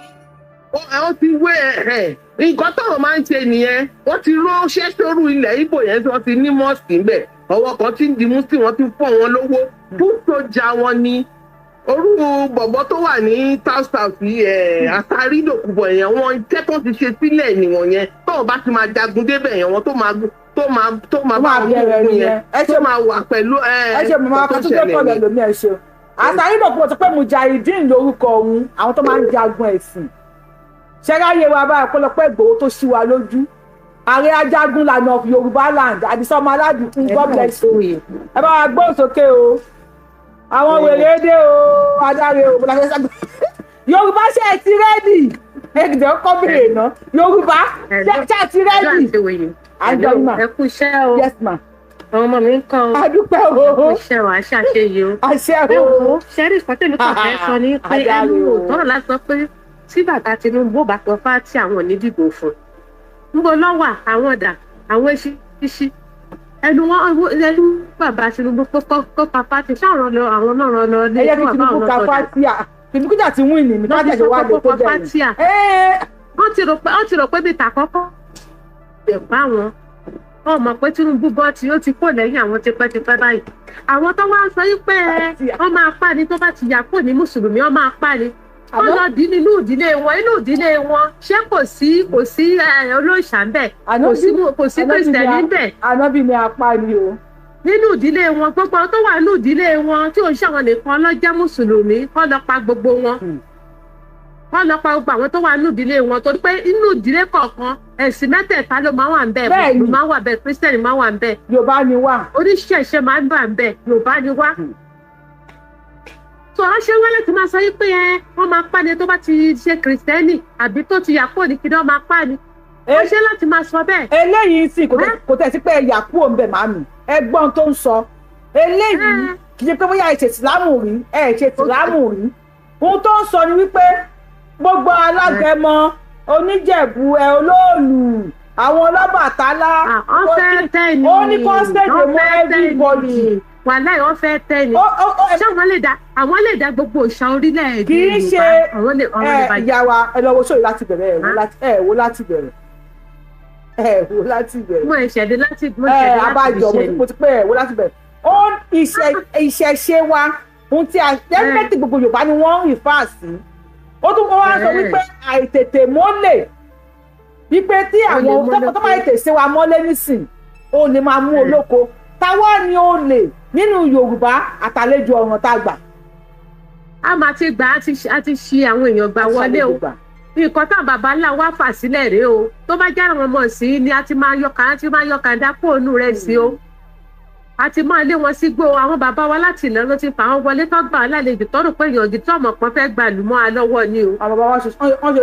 Àwọn ti wé ẹ nǹkan táwọn máa ń ṣe nìyẹn. Wọ́n ti ránṣẹ́ sórí ilẹ̀ Ìgbò yẹn tí wọ́n ti ní mosque ńbẹ̀. Ọwọ́ kan ti ń di muslim, wọ́n ti fún wọn lówó fún sójà wọn ni. Orú bọ̀bọ̀ tó wà ní South South yìí, ẹ̀ àtàrí Dòkúbọ̀ yẹn, wọn iṣẹ́ tó ti ṣe sílẹ̀ nìwọ̀n yẹn. Tóun bá ti máa jagun débẹ̀ yẹn, wọn tó máa Tó bá máa wọn mú bẹ̀rẹ̀ ogun nìyẹn. yẹn, Ẹ tó máa wà pẹ̀lú ẹ Ẹ ṣe mọ̀ tó kan tó gbé ṣẹlẹ̀ kọ̀ọ̀lẹ̀ nìyẹn. lómi. Ẹ ṣe àtàrí Dòkúbọ̀ tó pé mujahideen lórúkọ òun, àwọn tó máa ń jagun ẹ̀sìn ṣẹ́ráyé wa báyìí. Ọ̀pọ̀lọpọ̀ Ìgbòho tó ṣí wa lójú, ààrẹ ajagun lànà of Yorùbá land, Àdìsá ọmọ aládùúgbò, God bless you. Ẹ bá wa gbóhùn sókè o, àwọn wèrè dé o, adarí o. Bọ́lá fẹ́ sàgbé Yorùbá, ṣe ẹ ti ready? Ẹ jẹ́ kọ́ bèrè ná, Yorùbá, ṣe ẹ ti ready? À ń gbọ́ yín mà. Ẹ kú iṣẹ́ o. Yes ma. Àwọn ọmọ mi ń kọ́ o. Adúpẹ́ o. Ẹ kú iṣẹ́ o, àṣà ṣe yìí o. Àṣẹ Ẹ o. wò ó, ṣẹ́rí ìkan tèmi kàn fẹ́ sọ ni pé Adarí ẹnu o. òtọ́rọ̀ láti sọ pé tí bàbá Tinubu bá pọ̀ fá tí àwọn ò ní dìbò fún un. Ń bo lọ́wà àwọn ọ̀dà àwọn eṣiṣi ẹnu wọn, ẹnu bàbá Tinubu kó pa pátì sáwọn lọ, àwọn náà rán lọ ní Ẹ jẹ́ kí Tinubu ka fatia, Tinubu jà ti win ní Lọ́ọ́ fatia ti ṣe sọ wá pé lè kó tó pa bẹ̀rẹ̀. fatia. Wọ́n ti rò pé bíi tàkọ́kọ́ lè bá wọn. Wọ́n mọ̀ pé Tinubu bọ́ tí ó ti kó lẹ́yìn àwọn tipẹ́tipẹ́ báyìí. Àwọn tó wá ń sọ yìí pé wọ́n máa pa ni, tó bá ti yà kó ní mùsùlùmí, wọ́n máa pa ni, wọ́n lọ dín nínú ìdílé wọn. Inú ìdílé wọn, ṣé kò sí olóòṣà ń bẹ̀? Kò sí kìrìsìtẹ́nì ń bẹ̀? Ànábì ni apá ni o. Nínú ìdílé wọn, gbogbo àwọn tó wà nínú ìdílé wọn tí ò ń ṣàwọn nìkan ló jẹ́ mùsùlùmí, kọ́ lọ pa gbogbo wọn, kọ́ lọ pa gbogbo àwọn tó wà nínú ìdílé wọn, torí pé inú ìdílé kọ̀ọ̀kan, ẹ̀sìn mẹ́tẹ̀ẹ̀ta ló máa wà ń bẹ̀. Mùsùlùmí máa wà bẹ̀, kírísítẹ́nì máa wà ń bẹ̀, Yorùbá ni wá. Oníṣẹ̀ṣe máa ń wà ń bẹ̀, Yorùbá ni wá. Tó wọ́n ṣe wá láti máa sọ yí pé ẹ wọ́n máa pa ni, tó bá ti ṣe kìrìsìtẹ́nì àbí tó ti yà kúrò ní kí wọ́n máa pa ni, wọ́n ṣe láti máa sọ bẹ́ẹ̀. Eléyìí sì kò tẹ̀ sí pé ẹ̀yà kúrò ń bẹ̀ màmí. Ẹgbọ́n tó ń sọ eléyìí, kì í ṣe pé bóyá ẹ ṣe ìsìlámù rí, ẹ ṣe ìsìlámù rí. Ohun tó ń sọ ni wípé gbogbo alágẹmọ, oníjẹ̀bú, ẹ olóòlù, àwọn ọlọ́bàtálá, Wọ́n fẹ́ tẹ́ ni. ó ní constant Wọ́n mọ́ fẹ́ tẹ́ ni. everybody. Wàláì, wọ́n fẹ́ tẹ́ ni. Ṣé àwọn lè dá, àwọn lè dá gbogbo òòṣà orílẹ̀-èdè Kì í ṣe Yorùbá, àwọn lè ẹ bàjẹ́. Ìyá wa, ẹ lọ wo sóyè láti bẹ̀rẹ̀. Ẹ wo láti bẹ̀rẹ̀, ẹ wo láti bẹ̀rẹ̀. Mo Ẹ ṣẹ̀dé láti abájọ fi ṣe mo ti pé ẹ wo láti bẹ̀rẹ̀. Ó ìṣẹ̀ṣe wa, ohun tí a definitely gbogbo Yorùbá ni wọ́n ń rìfà sí. Ó tún wọ́n wá sọ wípé àìtètè mólè. Wípé tí àwọn tó bá tètè ṣe wa mọ́lé nísìn, ó lè máa mú olóko. Táwa ni ó lè nínú Yorùbá àtàlejò ọ̀ràn tá a gbà. A máa ti gbà, á ti ṣi àwọn èèyàn gbà wọlé o. Nǹkan tá bàbá ńlá wa fà sílẹ̀ rèé o. Tó bá jáde wọn mọ̀ sí ni a ti máa yọ kàá, ti máa yọ kàńdá kóònù rẹ̀ sí o. A ti máa lé wọn sígbó. Àwọn bàbá wa láti ilẹ̀ ló ti fà wọn wọlé tó gbà lálejò, tọ́rù pé èèyàn gidi tọ́mọ̀ kan fẹ́ gbà lù mọ́ a lọ́wọ́ ni o. Àwọn bàbá wa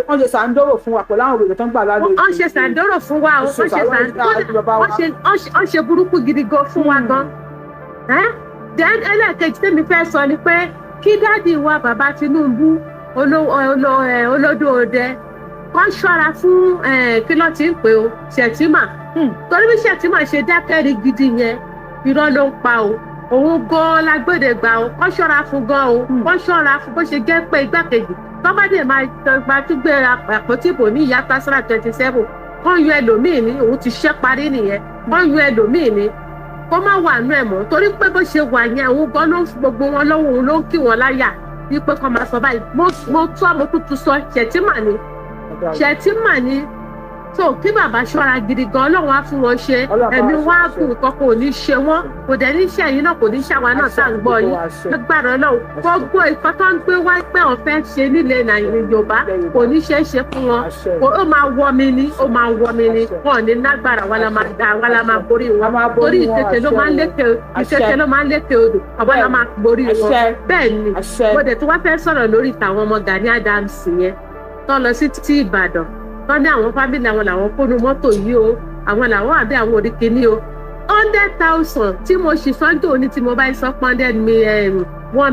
wọ́n ṣe sàǹdóró fún wa pẹ̀lú àwọn òbí tó ń gbà lálejò. Wọ́n ṣe sàǹdóró fún wa o, wọ́n ṣe sàǹdóró, wọ́n ṣe burúkú gidi gan fún wa gan. Then ẹlẹ́ẹ̀kejì tèmi fẹ́ sọ ni pé kí dádì wa bàbá Tinubu olódò ọdẹ kọ́ ṣọ́ra fún kí ló ti ń pè o, Shettima. Torí bí Shettima ṣe dákẹ́rì gidi yẹn, irọ́ ló ń pa o. Òun gan-an lágbèdè gbà o, kọ́ ṣọ́ra fún gan o, kọ́ ṣọ́ra fún bó ṣe jẹ́ pé igbákejì tọ́mọdé máa gba tún gbé àpótí ìbò ní ìyá tásírà 27, kọ́ yọ ẹlòmíì ní òun ti ṣẹ́ parí nìyẹn. Kọ́ yọ ẹlòmíì ní kó má wà nú ẹ̀ mọ́, torí pé bó ṣe wà yẹn, òun gan ló ń fi gbogbo wọn lọ́wọ́, òun ló ń kí wọn láyà wípé kọ́ máa sọ báyìí. Mo tọ́ mo tútù sọ, Shettima ni, Shettima ni. So kí bàbá ṣọ́ra gidi gan, Ọlọ́run á fún wọn ṣe, ẹ̀mí wọn á gùn, nǹkan kò ní ṣe wọn, kò dẹ̀ ní ṣe ẹ̀yin náà, kò ní ṣe àwa náà tá à ń gbọ́ yín. Agbára Ọlọ́run, gbogbo ìkan tó ń gbé wá pé wọ́n fẹ́ ṣe nílẹ̀ Nàìjíríà Yorùbá kò ní ṣe é ṣe fún wọn. Ó máa wọ mi ní, ó máa wọ mi ní. Wọn ò ní lágbára, wa la máa da, wa la máa borí wọn, torí ìtẹ̀tẹ̀ ló máa ń lékè, ìtẹ̀tẹ̀ ló máa ń lékè odò, àwa la máa borí wọn. Bẹ́ẹ̀ ni mo dẹ̀ tí wọ́n fẹ́ sọ̀rọ̀ lórí tàwọn ọmọ Gani Adams yẹn tó lọ sí ti Ìbàdàn, wọ́n ní àwọn fámìlì àwọn làwọn kónú mọ́tò yìí o, àwọn làwọn àbí àwọn òrìkìní o. 100,000 tí mo ṣì sọ́jọ́ òní tí mo bá sọ pé 1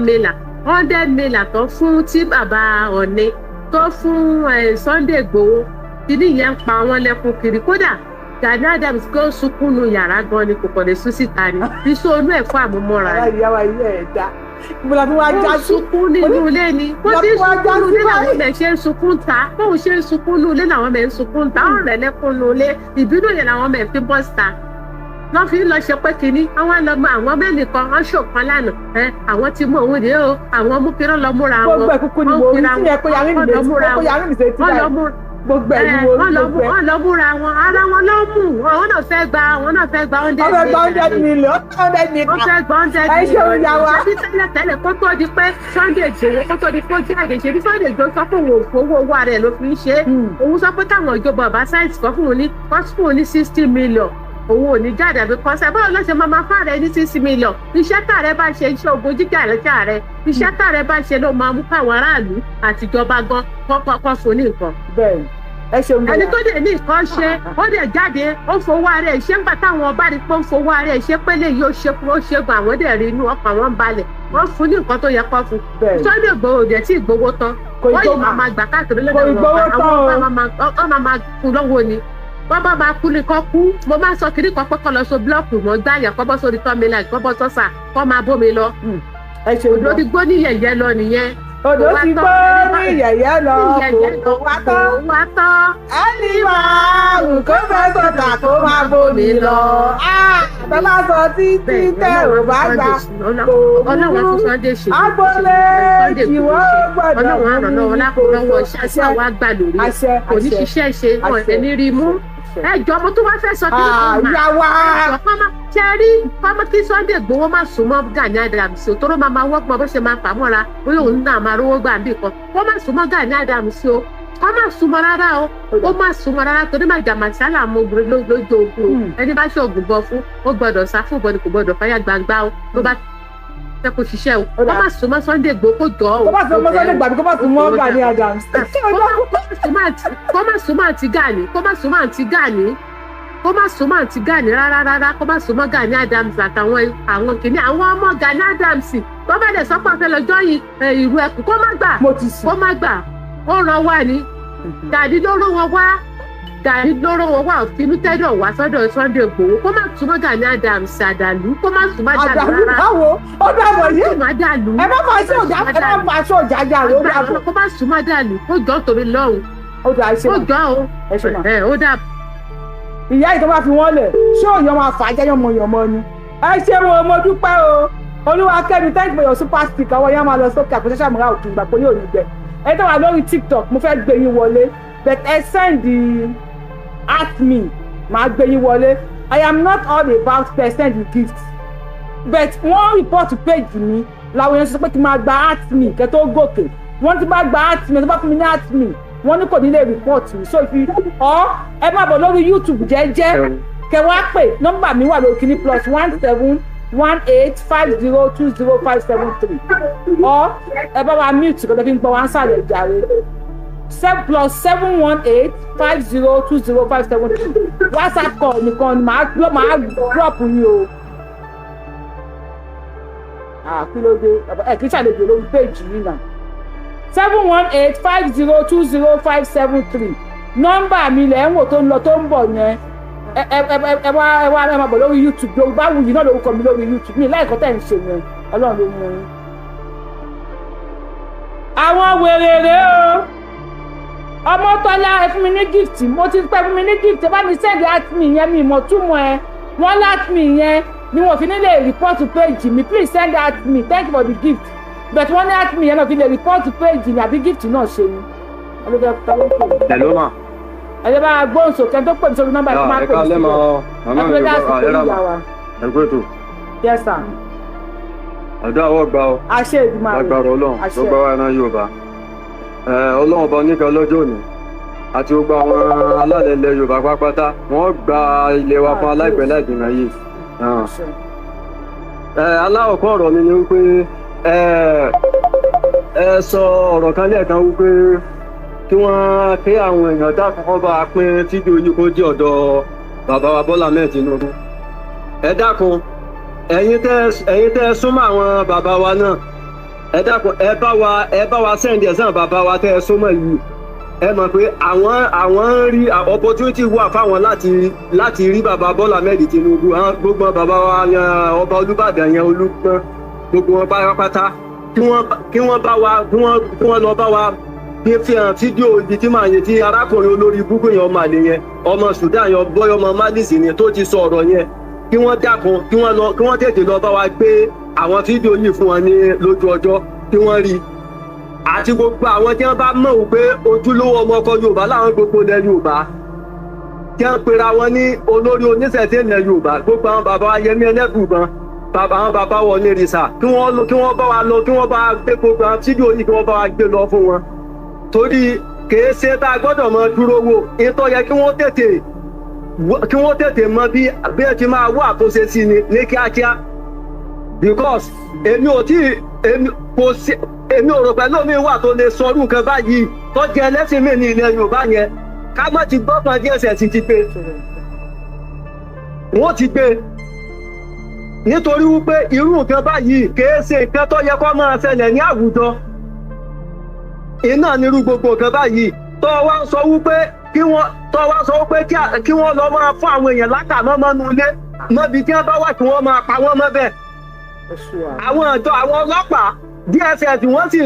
million, 100 million tó fún tí bàbá Ọ̀ni tó fún Sunday Igboho, kíní yẹn ń pa wọ́n lẹ́kún kiri. Kódà Gani Adams kó sunkún nu yàrá gan ni, kò kàn lè sún síta ni, iṣẹ́ onú ẹ̀kọ́ àmúmọ́ra ni. Ìyá wa ilé ẹ̀ dá ìbúra tí wọ́n á já sí. Sunkún nínú ilé ni wọ́n ti sunkún nínú ilé làwọn ọmọ ẹ̀ ṣe ń sunkún ta, bóun ṣe ń sunkún nínú ilé làwọn ọmọ ẹ̀ ń sunkún ta, ọ̀rọ̀ rẹ̀ lẹ́kún nínú ilé, ìbínú yẹn làwọn ọmọ ẹ̀ fi bọ́ síta wọ́n fi ń lọ ṣe pé kínní àwọn lọmọ àwọn mẹ́rin kan wọ́n ṣòkan lánàá ẹ àwọn ti mú òun rèé o, àwọn mú kí lọ́ múra wọn. Gbogbo ẹ̀ kúkú ni mo rí tí yẹ pé yarí nìyẹn tí yarí nìyẹn tí báyìí gbogbo ẹ̀ ni mo rí gbogbo ẹ̀. Wọ́n lọ múra wọn, ara wọn ló mú, àwọn náà fẹ́ gba, àwọn náà fẹ́ gba 100 million. Wọ́n fẹ́ gba 100 million, 100 million. Wọ́n fẹ́ gba 100 million. Ẹ ṣe òun yà wá. Ṣebí tẹ́lẹ̀ tẹ́lẹ̀ kó tó di pé Sunday Igboho, kó tó di pé ó jáde, ṣebí Sunday Igboho sọ fún òun òfowó owó ara ẹ̀ ló fi ń ṣe é. Òun sọ pé táwọn ìjọba ọba sáìtì kọ́ fún òun ní kọ́ fún òun ní 60 million, òun ò ní jáde àbí kọ́sẹ́. Báwo ló ṣe máa máa fáàrẹ ní 60 million? Iṣẹ́ tààrẹ bá ṣe, iṣẹ́ ogun jíjà rẹ̀ tààrẹ, iṣẹ́ tààrẹ bá ṣe ló máa mú káwọn aráàlú àtijọba gan kọ́ fún ní nǹkan. Bẹ́ẹ̀ni, ẹ ṣeun. Ẹni tó dẹ̀ ní nǹkan ṣe, ó dẹ̀ jáde, ó fowó ara ẹ̀ ṣé. Ńgbà táwọn ọba rí pé ó fowó ara ẹ̀ ṣe pé lè yóò ṣe ó ṣe gan, àwọn dẹ̀ rí inú ọkàn wọn balẹ̀, wọ́n fún ní nǹkan tó yẹ kó fún. Sunday Igboho dẹ̀ tí ìgbowó tán, wọ́n yìí máa gbà káàkiri lọ́dọ̀ àwọn ọba, àwọn máa kú lọ́wọ́ ni wọ́n bá máa kú ní kọ́ kú. Mo máa sọ kiri kan pé kọ́ lọ so búlọ́ọ̀kù mọ́ gbáyà, kọ́ bọ́ sórí tọ́mìlà, kọ́ bọ́ sọ́sà, kọ́ máa bómi lọ. Odò ti gbó ní yẹ̀yẹ́ lọ nìyẹn. Odò ti gbó ní yẹ̀yẹ́ lọ, kò wá tán. Kò wá tán. Ẹni máa wù kó fẹ́ sọ̀tà kó máa bómi lọ. Bàbá sọ títí tẹ ò bá gbà kò burú. Agboolé ìwọ gbọ́dọ̀. Ọlọ́run á ràn lọ́wọ́ lọ́wọ́ iṣẹ́ àwa gbà lórí kò ní ṣiṣẹ́ ṣe wọn ẹ̀ ní rí mú. Ẹ jọ, mo tún wá fẹ́ sọ kí ló máa wá. Ṣe rí kọ́mọ kí Sunday Igboho má sùn mọ́ Gani Adams o, tóró máa máa wọ́pọ̀ bó ṣe máa fà mọ́ra, bóyá òun náà máa rówó gbà bí kan. Kó má sùn mọ́ Gani Adams o, kó má sùn mọ́ rárá o, ó má sùn mọ́ rárá, torí má jà màsálà mọ obìnrin lójú ogun o. Ẹni bá ṣe oògùn bọ fún ó gbọ́dọ̀ sá fún ìbọn ni, kò gbọ́dọ̀ fáyà gbangba o. Ló bá fẹ́ kó ṣiṣẹ́ o, kó má sùn mọ́ Sunday Igboho, kó jọ o. Kó má sùn mọ́ Sunday Igboho, kó má sùn mọ́ Gani Adams. Kó má sùn mọ́ àǹtí Gani, kó má sùn mọ́ àǹtí Gani, kó má sùn mọ́ àǹtí Gani rárá rárá, kó má sùn mọ́ Gani Adams àtàwọn àwọn kìíní àwọn ọmọ Gani Adams. Tó bá dẹ̀ sọ́pọ̀ fẹ́ lọ́jọ́ yìí ìlú ẹkùn, kó má gbà, kó má gbà. Ó ràn wá ní Gani ló rán wọn wá, Gani ló rán wọn wá, òfinú tẹ́dọ̀ wá sọ́dọ̀ Sunday Igboho. Kó má sùn mọ́ Gani Adams àdàlú, kó má sùn mọ́ àdàlú rárá. Báwo ó dàbọ̀ yìí? Má dàlú. Ẹ má fa aṣọ ọjà, ẹ má fa aṣọ ọjà jà ló dàbọ̀. Kó má sùn mọ́ dàlú, kó jọ torí lọ́hùn. Ó dà, ẹ ṣe. Ó jọ o, ẹ ó dà. Ìyá yìí tó bá fi wọ́n lẹ̀, ṣé òyìn máa fà á jẹ́ yànmọ̀yànmọ́ ni? Ẹ ṣé wo, mo dúpẹ́ o. Olúwakẹ́mi, thank you for your super stick. Ọwọ́ yẹn máa lọ sókè, àpò ṣẹ́ṣẹ́ àmúra òkè ìgbà pé yóò ní gbẹ. Ẹ tó wà lórí TikTok, mo fẹ́ gbé yín wọlé, but ẹ send At me, màá gbé yín wọlé. I am not all about percent gift, but wọ́n report page mi làwọn èèyàn sọ pé kí n máa gba at me kẹ́ tó gòkè. Wọ́n ti bá gba at me, tó bá fún mi ní at me, wọ́n ní kò ní lè report mi. So if you or ẹ má bọ̀ lórí YouTube jẹ́jẹ́, kẹ́ wá pè nọ́mbà mi wà lórí kìíní +17185020573, or ẹ bá wa mute kọ́ tó fi ń gbọ́ wá ń sàlẹ̀ jàre, +7185020573. WhatsApp call nìkan ni màá drop yín o. Kí ló dé? Ẹ kì í ṣàlejò lórí péjì yìí náà. 7185020573, nọ́mbà mi lẹ̀ ń wò tó ń lọ tó ń bọ̀ yẹn. Ẹ wá ẹ wá, ẹ máa bọ̀ lórí YouTube. Yorùbáwùyí náà lórúkọ mi lórí YouTube mi. Láìkọ́ tẹ̀ ń ṣe yẹn, Ọlọ́run ló mú yín. Àwọn wèrè rèé o. Ọmọtọ́lá, ẹ fún mi ní gift. Mo ti pẹ́ fún mi ní gift. Ẹ bá mi send at me yẹn, mi ìmọ̀ túmọ̀ ẹ. Wọ́n at me yẹn ni wọ́n fi ní lè report page mi. Please send at me. Thank you for the gift, but wọ́n ní at me yẹn náà fi lè report page mi, àbí gift náà ṣe ni. Hello ma. Ẹ jẹ́ bá a gbóhùn sókè. Ẹni tó pè mí sórí nọ́mbà yìí máa Ẹ pè mí káalẹ́ ma. síbẹ̀. Màmá Ẹ mi fi Yorùbá lè ẹ rà ìyá mà. wa. Ẹ kú ètò. Yes sir. Àdúrà wọ́n gbà ọ́. Àṣẹ Èdùmàrè. Lágbára Ọlọ́run. Àṣẹ. Gbogbo wa ẹran Yorùbá. Ẹ Ọlọ́run ọba oníkan lọ́jọ́ òní àti gbogbo àwọn alálẹ̀ ilẹ̀ Yorùbá pátápátá, wọ́n gba ilẹ̀ wa fún aláìpẹ́ láìjìnà yìí. Àṣẹ. Ẹ aláwọ̀kọ́ ọ̀rọ̀ mi ni wípé ẹ sọ ọ̀rọ̀ kan lẹ́ẹ̀kan wípé kí wọ́n kí àwọn èèyàn dákun kọ́ bá a pín fídíò yìí kó jẹ́ ọ̀dọ̀ bàbá wa Bọ́lá Ahmed Tinubu. Ẹ dákun, ẹ̀yin tẹ́ ẹ súnmọ́ àwọn bàbá wa náà, ẹ dákun, ẹ bá wa send ẹ̀ sàn bàbá wa tẹ́ ẹ súnmọ́ yìí. Ẹ mọ̀ pé àwọn ń rí opportunity wà fáwọn láti rí bàbá Bọ́lá Ahmed Tinubu, àwọn gbogbo bàbá wa yẹn, ọba Olúbàdàn yẹn, Olúgbọ́n, gbogbo wọn pátápátá, kí wọ́n bá wa kí wọ́n lọ bá wa gbé fi hàn fídíò ibi tí màá yẹn tí arákùnrin olórí ibùkún yẹn, ọmọ àlè yẹn, ọmọ Sudan yẹn, bọ́yọ̀ ọmọ Mali ni tó ti sọ ọ̀rọ̀ yẹn. Kí wọ́n dákun, kí wọ́n tètè lọ bá wa gbé àwọn fídíò yìí fún wọn ní lójú ọjọ́ kí wọ́n rí, àti gbogbo àwọn tí wọ́n bá mọ̀ wípé ojúlówó ọmọ ọkọ Yorùbá láwọn gbogbo ilẹ̀ Yorùbá tí wọ́n pera wọn ní olórí oníṣẹ̀ṣe ilẹ̀ Yorùbá, gbogbo àwọn bàbá wa Yẹmí Ẹlẹ́bùbọn, bàbá àwọn bàbá wọn ní rìsà, kí wọ́n bá wa lọ, kí wọ́n bá wa gbé gbogbo àwọn fídíò yìí, kí wọ́n bá wa gbé lọ fún wọn, torí kìí ṣe tá a gbọ́dọ̀ mọ dúró wò. Ìtọ́ yẹ kí wọ́n tètè mọ bí ẹ ti máa wá àtúnṣe sí ni ní kíákíá, because èmi ò tí èmi kò sí, èmi ò rò pẹ̀lú mi wà tó lè sọ irú nǹkan báyìí tó jẹ́ ẹlẹ́sìn mi ní ilẹ̀ Yorùbá yẹn, ká má ti gbọ́ kan DSS ti gbé, wọ́n ti gbé, nítorí wípé irú nǹkan báyìí kìí ṣe nǹkan tó yẹ kó máa ṣẹlẹ̀ ní àwùjọ. Iná nírú gbogbo nǹkan báyìí tó wá ń sọ wípé kí wọ́n tó wá sọ wípé kí wọ́n lọ máa fún àwọn èèyàn lákàmọ́ mọ́nú ilé mọ́bi tí wọ́n bá wà, kí wọ́n máa pa wọ́n mọ́ bẹ́ẹ̀. Àwọn àjọ àwọn ọlọ́pàá DSS, wọ́n sì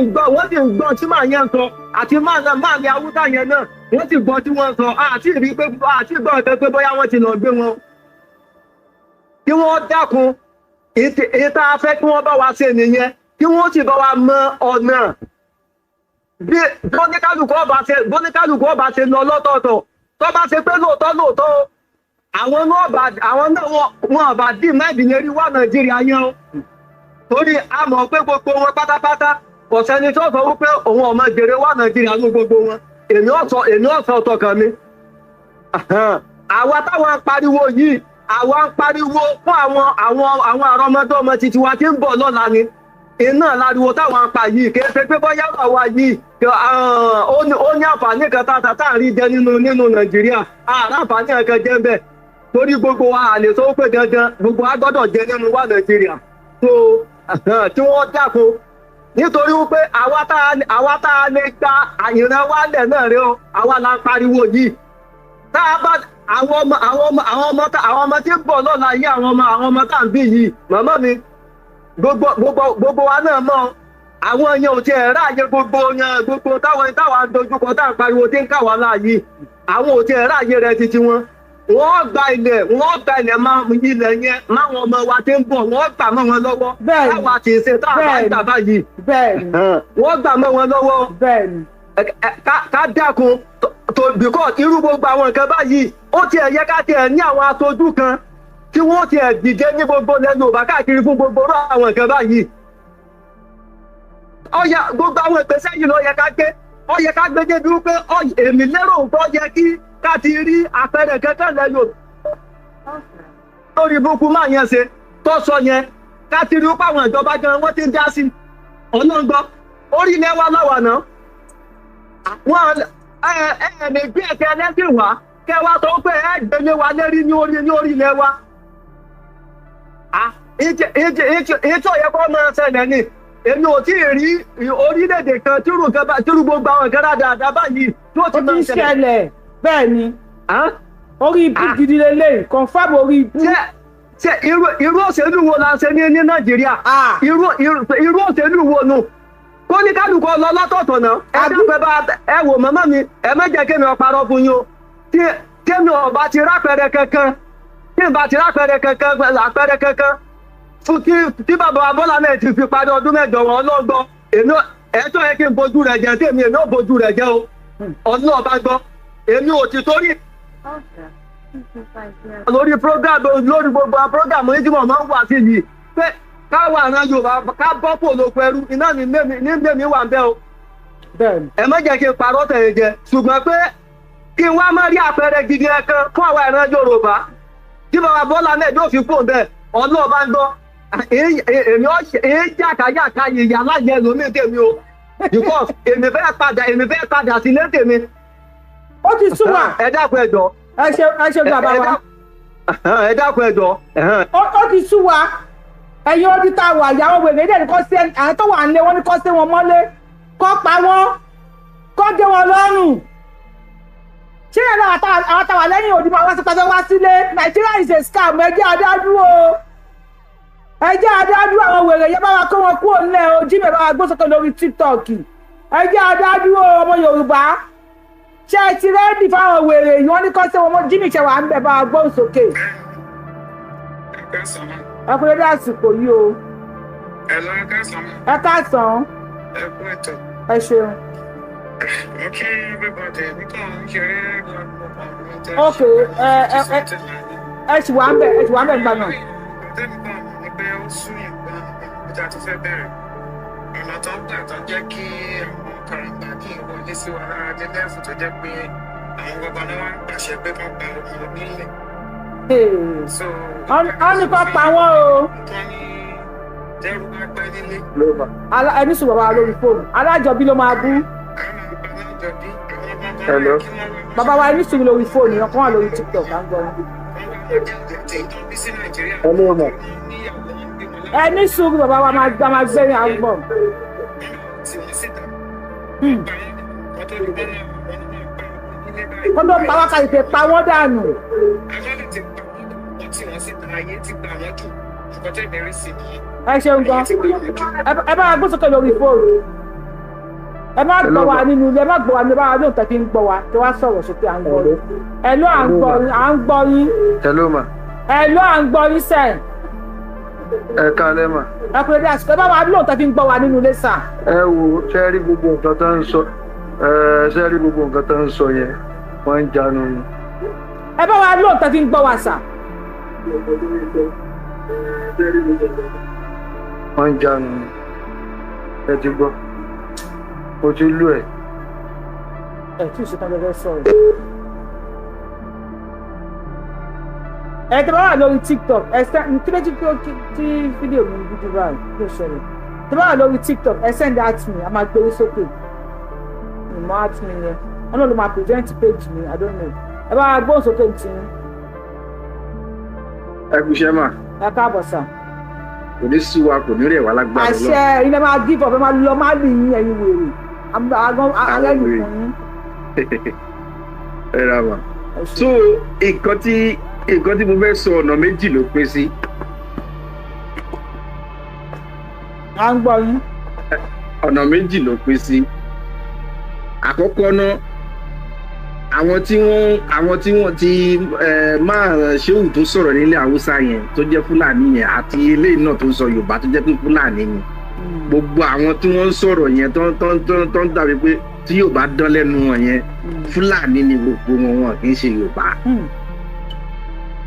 ń gbọ́, wọ́n sì ń gbọ́ tí màá yẹn ń sọ, àti máa náà máa ní Haúsá yẹn náà, wọ́n sì gbọ́ tí wọ́n ń sọ. Àti rí pé àti gbọ́ nǹkan pé bóyá wọ́n ti lọ gbé wọn. Kí wọ́n dákun, ìta afẹ́ kí wọ́n bá wa ṣe nìyẹn, kí wọ́n sì bá wa mọ ọ̀nà bí bóníkálùkù ọba ṣe lọ lọ́tọ̀ọ̀tọ̀. Tó bá ṣe pé lóòótọ́ lóòótọ́ o, àwọn náà bá àwọn náà wọn ọba dì mẹ́ẹ̀dì yẹn rí wá Nàìjíríà yẹn o, torí a mọ̀ pé gbogbo wọn pátápátá, kò sẹ́ni tó sọ wípé òun ọmọ jèrè wá Nàìjíríà ní gbogbo wọn. Èmi ọ̀sọ̀ ọ̀tọ̀kàn mi. Àwa táwọn ń pariwo yìí, àwa ń pariwo fún àwọn àrọmọdọ́mọ títí wa tí ń bọ̀ lọ́la ni. Iná láriwo táwọn ń pa yìí. Kì í ṣe pé bóyá àwa yìí ó ní àǹfààní kan tá tá à ń rí jẹ nínú Nàìjíríà. Àrà àǹfààní kan jẹ́ ń bẹ̀, torí gbogbo wa à lè sọ pé dandan gbogbo wa gbọ́dọ̀ jẹ nínú wa Nàìjíríà tó. Tí wọ́n dákun, nítorí wípé àwa tá a lè gba àyìnrán wálẹ̀ náà rí o, àwa la ń pariwo yìí. Tá a bá àwọn ọmọ tí ń bọ̀ lọ́la yìí, àwọn ọmọ tá à ń bí yìí, màmá mi, gbogbo wa náà mọ̀ àwọn yẹn ò tiẹ̀ ráàyè. Gbogbo yẹn, gbogbo táwọn dojúkọ tá à ń pariwo tí ń kà wá láàyè, àwọn ò tiẹ̀ ráàyè rẹ títí wọn. Wọ́n gba ilẹ̀ máa ilẹ̀ yẹn máwọn ọmọ wa tí ń bọ̀, wọ́n gbà mọ́ wọn lọ́wọ́. Táwa ti ṣe tá a bá gbà báyìí, wọ́n gbà mọ́ wọn lọ́wọ́. Ká dákun, To because irú gbogbo àwọn nǹkan báyìí, ó tiẹ̀ yẹ ká tiẹ̀ ní àwọn aṣojú kan tí wọ́n tiẹ̀ dìde ní gbogbo ilẹ̀ Yorùbá káàkiri fún gbogbo irú àwọn nǹkan báyìí. Ó yẹ gbogbo àwọn ìgbésẹ̀ yìí ló yẹ ká gbé, ó yẹ ká gbé débi wípé èmi lérò pé ó yẹ kí ká ti rí àpẹẹrẹ kankan lẹ Yorùbá lórí burúkú máa yẹn ṣe tó sọ yẹn, ká ti rí wípé àwọn ìjọba gan wọ́n ti ń dá sí ọlọ́ngbọ́n orí ilẹ̀ wa láwà náà. Wọn ẹ ẹ lè gbé ẹ̀kẹ́ ẹlẹ́sìn wá kẹ́ wá sọ pé ẹ gbélé wa lérí ní orí ilẹ̀ wa. Ìtọ́ yẹ kó máa ṣẹlẹ̀ ni. Èmi ò tí ì rí orílẹ̀-èdè kan tírú nǹkan bá tírú gbogbo àwọn nǹkan dáadáa báyìí tó Ó ti ti máa ń ṣẹlẹ̀. ṣẹlẹ̀ bẹ́ẹ̀ ni. Orí ibú gidi lélẹ́yìí, confam orí ibú. Ṣé irú òṣèlú wo la ń ṣe ní Nàìjíríà? Irú òṣèlú wo nu kó ní kálukú lọ lọ́tọ̀ọ̀tọ̀ náà? Ẹ dápẹ́ bá ẹ wò màmá mi, ẹ má jẹ́ kémi ọ̀parọ́ fún yín o. Tí kémi ọba ti rápẹrẹ kankan, tí n bá ti rápẹrẹ kankan, àpẹẹrẹ kankan fún tí bàbá Bọ́lá náà ti fi parí ọdún 8 wọn ọlọ́gbọ́n, èmi ẹ̀tọ́ yẹ kí n bojú rẹ̀ jẹ́ tèmi, èmi ò bojú rẹ̀ jẹ́ o. Ọlọ́ọ̀bá gbọ́, èmi ò ti torí lórí program, lórí gbogbo program yìí tí mo máa ń wà sí yìí pé káwa àrùn Yorùbá ká bọ́ pò lóko ẹrú iná ní mímí wà ń bẹ́ o. Ẹ má jẹ́ kí n parọ́ tẹ̀yìn jẹ, ṣùgbọ́n pé kí n wá má rí àpẹẹrẹ gidi ẹ̀kan fún àwa ìran Yorùbá tí bàbá Bọ́lá náà yóò fi kó bẹ́ẹ̀, ọlọ́ọ̀bá ń gbọ́, èmi èyí jàkàjàkà ìyá láyé lómi tèmi o, because èmi fẹ́ padà sílé tèmi. Ó ti sú wa. Ẹ dákun, ẹ jọ̀ọ́. Ẹ ṣe, ẹ ṣe bàbá wa. Ẹ dákun, ẹ jọ̀ọ́. Ó ti sú wa. Ẹ̀yin ojú tá a wà, ìyàwó wèrè dẹ̀ ní kọ́ sí àwọn tó wà nílé wọn, ní kọ́ sí wọn mọ́lé, kọ́ pa wọ́n, kọ́ gé wọn lọ́rùn. Ṣé ẹ̀ náà àwọn táwa lẹ́yìn òdi máa wá sí pàṣẹ wá sílé? Nàìjíríà is a scam. Ẹ jẹ́ adájú o, ẹ jẹ́ adájú. Àwọn wèrè yẹn, bá wa kó wọn kúrò nílẹ̀ o. Jimmy, bá wa gbó sókè lórí TikTok. Ẹ jẹ́ adájú o. Ọmọ Yorùbá, ṣé ẹ ti ready fáwọn wèrè yìí? Wọ́n ní kọ́ sí wọn mọ́. Jimmy, ṣe wà ń bẹ̀? Bá wa gbóhùn sókè. Ẹ kú dédé àsìkò yìí o. Hello, ẹ káàsán. Ẹ káàsán. Ẹ kú ètò. Ẹ ṣeun. Mo kí everybody nípa ń ṣeré. Ok, ẹ ẹ ẹ ẹ ṣì wà ń bẹ̀, ẹ ṣì wà ń bẹ̀ nígbà náà. Tẹ́mi kan mọ̀ ní pé ó sún yàn gan níbi tá a ti fẹ́ bẹ̀rẹ̀. Ọ̀nà tó ń gbà tó jẹ́ kí àwọn karambà kí n wọlé sí wa lára dé level tó jẹ́ pé àwọn gbogbo ni wọ́n ń pàṣẹ pé kán pa ọmọ onílẹ̀. So Wọ́n ní kó pa wọ́n o. Wọ́n ní dẹ́rù bá pẹ́ nílé. Ẹni sùn, bàbá wa lórí fóònù, alájọbí ló máa bú. Hello. Bàbá wa, ẹni sùn lórí fóònù yẹn kó wà lórí TikTok, à ń gbọ́ yín. Hello, ma. Ẹni sùn, bàbá wa, máa gbá máa gbé ní, à ń gbọ́. Kó tó pa wá, ká tètè pa wọ́n dànù. Tí wọ́n síta, ayé ti gbà wọ́n jù. Nǹkan tẹ́mi rí sí nìyẹn. Ẹ ṣeun gan. Ẹ bá wa gbé sókè lórí fóònù. Ẹ má gbọ́ wa nínú ilé, ẹ má gbọ́ wa ní báwa lóun tẹ́ fi ń gbọ́ wa tí wàá sọ̀rọ̀ sókè, à ń gbọ́ yín. Ẹ ló à ń gbọ́ yín, à ń gbọ́ yín. Hello, ma. Ẹ ló à ń gbọ́ yín sẹ́ẹ̀. Ẹ káalẹ́, ma. Ẹ kúrò dé àsìkò. Ẹ bá wa lóun tẹ́ fi ń gbọ́ wa nínú ilé sà. Ẹ wo, ṣe rí gbogbo nǹkan tó ń sọ, ẹ ṣe rí gbogbo nǹkan tó ń sọ yẹn, wọ́n ń jánu ni. Ẹ bá wa lóun tẹ́ fi ń gbọ́ wa sà. Wọ́n ń jánu ni. Ẹ ti gbọ́, mo ti lú ẹ̀. Ẹ tí ì ṣetán lọ́fẹ́ sọ̀rọ̀. Ẹ tẹ́ bá wà lórí TikTok, ẹ sẹ́ kí ló tí tí fídíò mi dúdú báyìí? Kí ló ṣẹlẹ̀? Tẹ́ bá wà lórí TikTok, ẹ send at me, a máa gbé yín sókè. Ìmọ̀ at me yẹn, wọn náà ló máa present page mi, I don't know. Ẹ bá wa gbóhùn sókè tì í. Ẹ kú iṣẹ́, mà. Ẹ káàbọ̀ sà. Kò ní sú wa, kò ní rẹ̀ wá lágbára Ọlọ́run. Àṣẹ. Ilẹ̀ máa give up, ẹ máa lọ, máa lù yín, ẹ̀yin wèrè àgọ́ alẹ́ lù fún yín. Ẹ ra mà. So nǹkan tí mo fẹ́ sọ, ọ̀nà méjì ló pín sí. À ń gbọ́ yín. Ọ̀nà méjì ló pín sí. Àkọ́kọ́ náà, àwọn tí wọ́n ti máa ṣéwù tó sọ̀rọ̀ nílẹ̀ Haúsá yẹn tó jẹ́ Fúlàní yẹn, àti eléyìí náà tó ń sọ Yorùbá tó jẹ́ pé Fúlàní ni, gbogbo àwọn tí wọ́n ń sọ̀rọ̀ yẹn tó ń dàbí pé tí Yorùbá dán lẹ́nu wọn yẹn, Fúlàní ni gbogbo wọn, wọn kì í ṣe Yorùbá.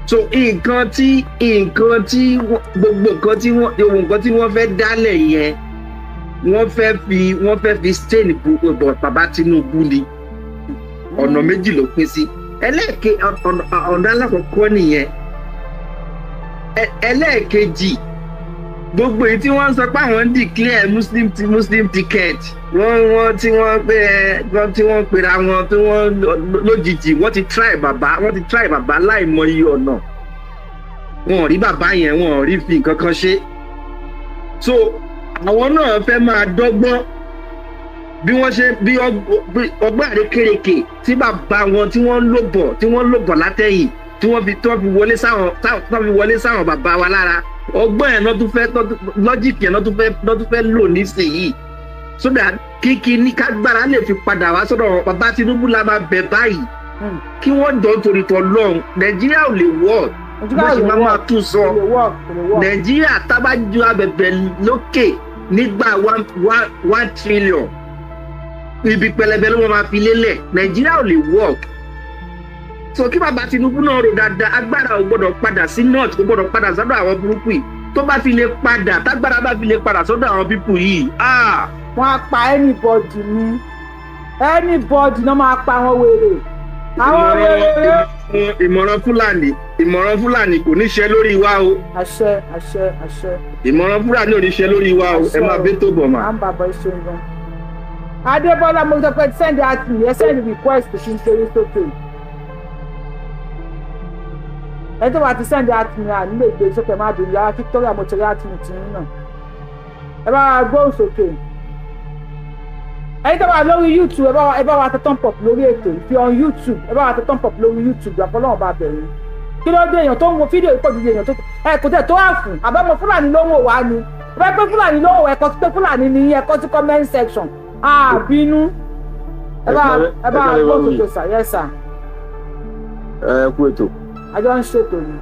So nǹkan tí nǹkan tí gbogbo nǹkan tí wọ́n gbogbo nǹkan tí wọ́n fẹ́ dálẹ̀ yẹn, wọ́n fẹ́ fi stain bàbá Tinubu ni. Ọ̀nà méjì ló pín sí. Ẹlẹ́ẹ̀ke ọ̀nà alákọ̀ọ́kọ́ nìyẹn. Ẹlẹ́ẹ̀kejì, gbogbo èyí tí wọ́n ń sọ pé àwọn ń declare Muslim ticket, wọ́n tí wọ́n pé ẹ wọ́n tí wọ́n pera wọn, tí wọ́n lójijì, wọ́n ti try bàbá láìmọye ọ̀nà, wọn ò rí bàbá yẹn, wọn ò rí fi nǹkan kan ṣe. So àwọn náà fẹ́ máa dọ́gbọ́n bí wọ́n ṣe bí ọgbọ́n àrékérekè tí bàbá wọn tí wọ́n ń lò bọ̀ tí wọ́n ń lò bọ̀ látẹ̀yìn, tí wọ́n fi wọlé sáwọn bàbá wa lára. Ọgbọ́n yẹn náà tún fẹ́, logic yẹn náà tún fẹ́ lò nísìnyìí, so that kíkí ní kágbára lè fi padà wá sọ́dọ̀ bàbá Tinubu. La máa bẹ̀ báyìí kí wọ́n jọ nítorí tọ́ lọ́hùn. Nàìjíríà ò lè wọ̀ bó ṣe máa tún sọ. Nàìjíríà tábàjú abẹ̀bẹ̀ lókè nígbà 1 1 1 trillion, ibi pẹlẹbẹ ló máa fi lélẹ̀. Nàìjíríà ò lè work. So kí bàbá Tinubu náà rò dáadáa. Agbára ò gbọdọ̀ padà sí north, kò gbọdọ̀ padà sọ́dọ̀ àwọn burúkú yìí. Tó bá fi lè padà, tágbára bá fi lè padà sọ́dọ̀ àwọn people yìí, ah. Wọ́n á pa anybody ní anybody náà, máa pa àwọn wèrè, àwọn wèrè. Ìmọ̀ràn Fúlàní kò ní ṣe lórí wa o. Àṣẹ, àṣẹ, àṣẹ. Ìmọ̀ràn Fúlàní ò ní ṣe lórí wa o. Ẹ máa bẹ́ tó bọ̀ mà. À ń bàbá iṣẹ́ gan. Adébọ́lá, mo sọ pé send at me, ẹ send request kí n ṣeré sókè. Ẹ tó bá ti send at me, à nílé ìgbé sókè, má bèrè. Yàrá Victoria, mo ti rí at me tì í náà. Ẹ bá wa gbóhùn sókè. Ẹ̀yin tó wà lórí YouTube, ẹ bá wa tẹ thumb up lórí ètò. If you on YouTube, ẹ bá wa tẹ thumb up lórí YouTube. Àfọlọ́wọ́n bá bẹ̀rẹ̀. Kí ló dé? Èèyàn tó ń wo fídíò yìí pọ̀ ju èèyàn tó ẹ kò tẹ̀ tó àfùn àbámọ̀. Fúlàní ló ń wò wá ni. Ẹ bá pé Fúlàní ló ń wò, ẹ kọ sí pé Fúlàní ni, ẹ kọ sí comment section. Àbínú. Ẹ bá gbóhùn sókè sà. Yes sir. Ẹ kú ètò. Àjọ ń ṣètò ni.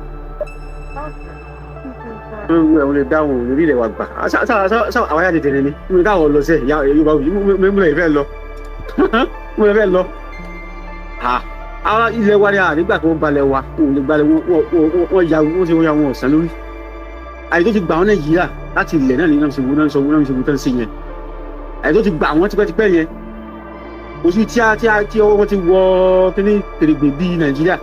Ẹ̀wọ̀n lè dáhùn lórí ilẹ̀ wa gbà àwọn ayá tètè ni mo káwọn lọ sí ìyá Yorùbá. Mo lè fẹ́ lọ, mo lè fẹ́ lọ. Àwọn ilẹ̀ wa ni a nígbà tí wọ́n balẹ̀ wa, wọn ò lè balẹ̀. Wọ́n ya, wọ́n ṣe, wọ́n ya wọn ọ̀sán lórí àyè tó ti gbà wọ́n. Nàìjíríà láti ilẹ̀ náà ní náà ṣe wọ́n náà sọ wọ́n náà ṣe wọ́n tán sí yẹn. Àyè tó ti gbà wọ́n tipẹ́tipẹ́ yẹn, kò sí tí a tí a tí ọwọ́ wọn ti wọ kíní kèrègbè bíi Nàìjíríà.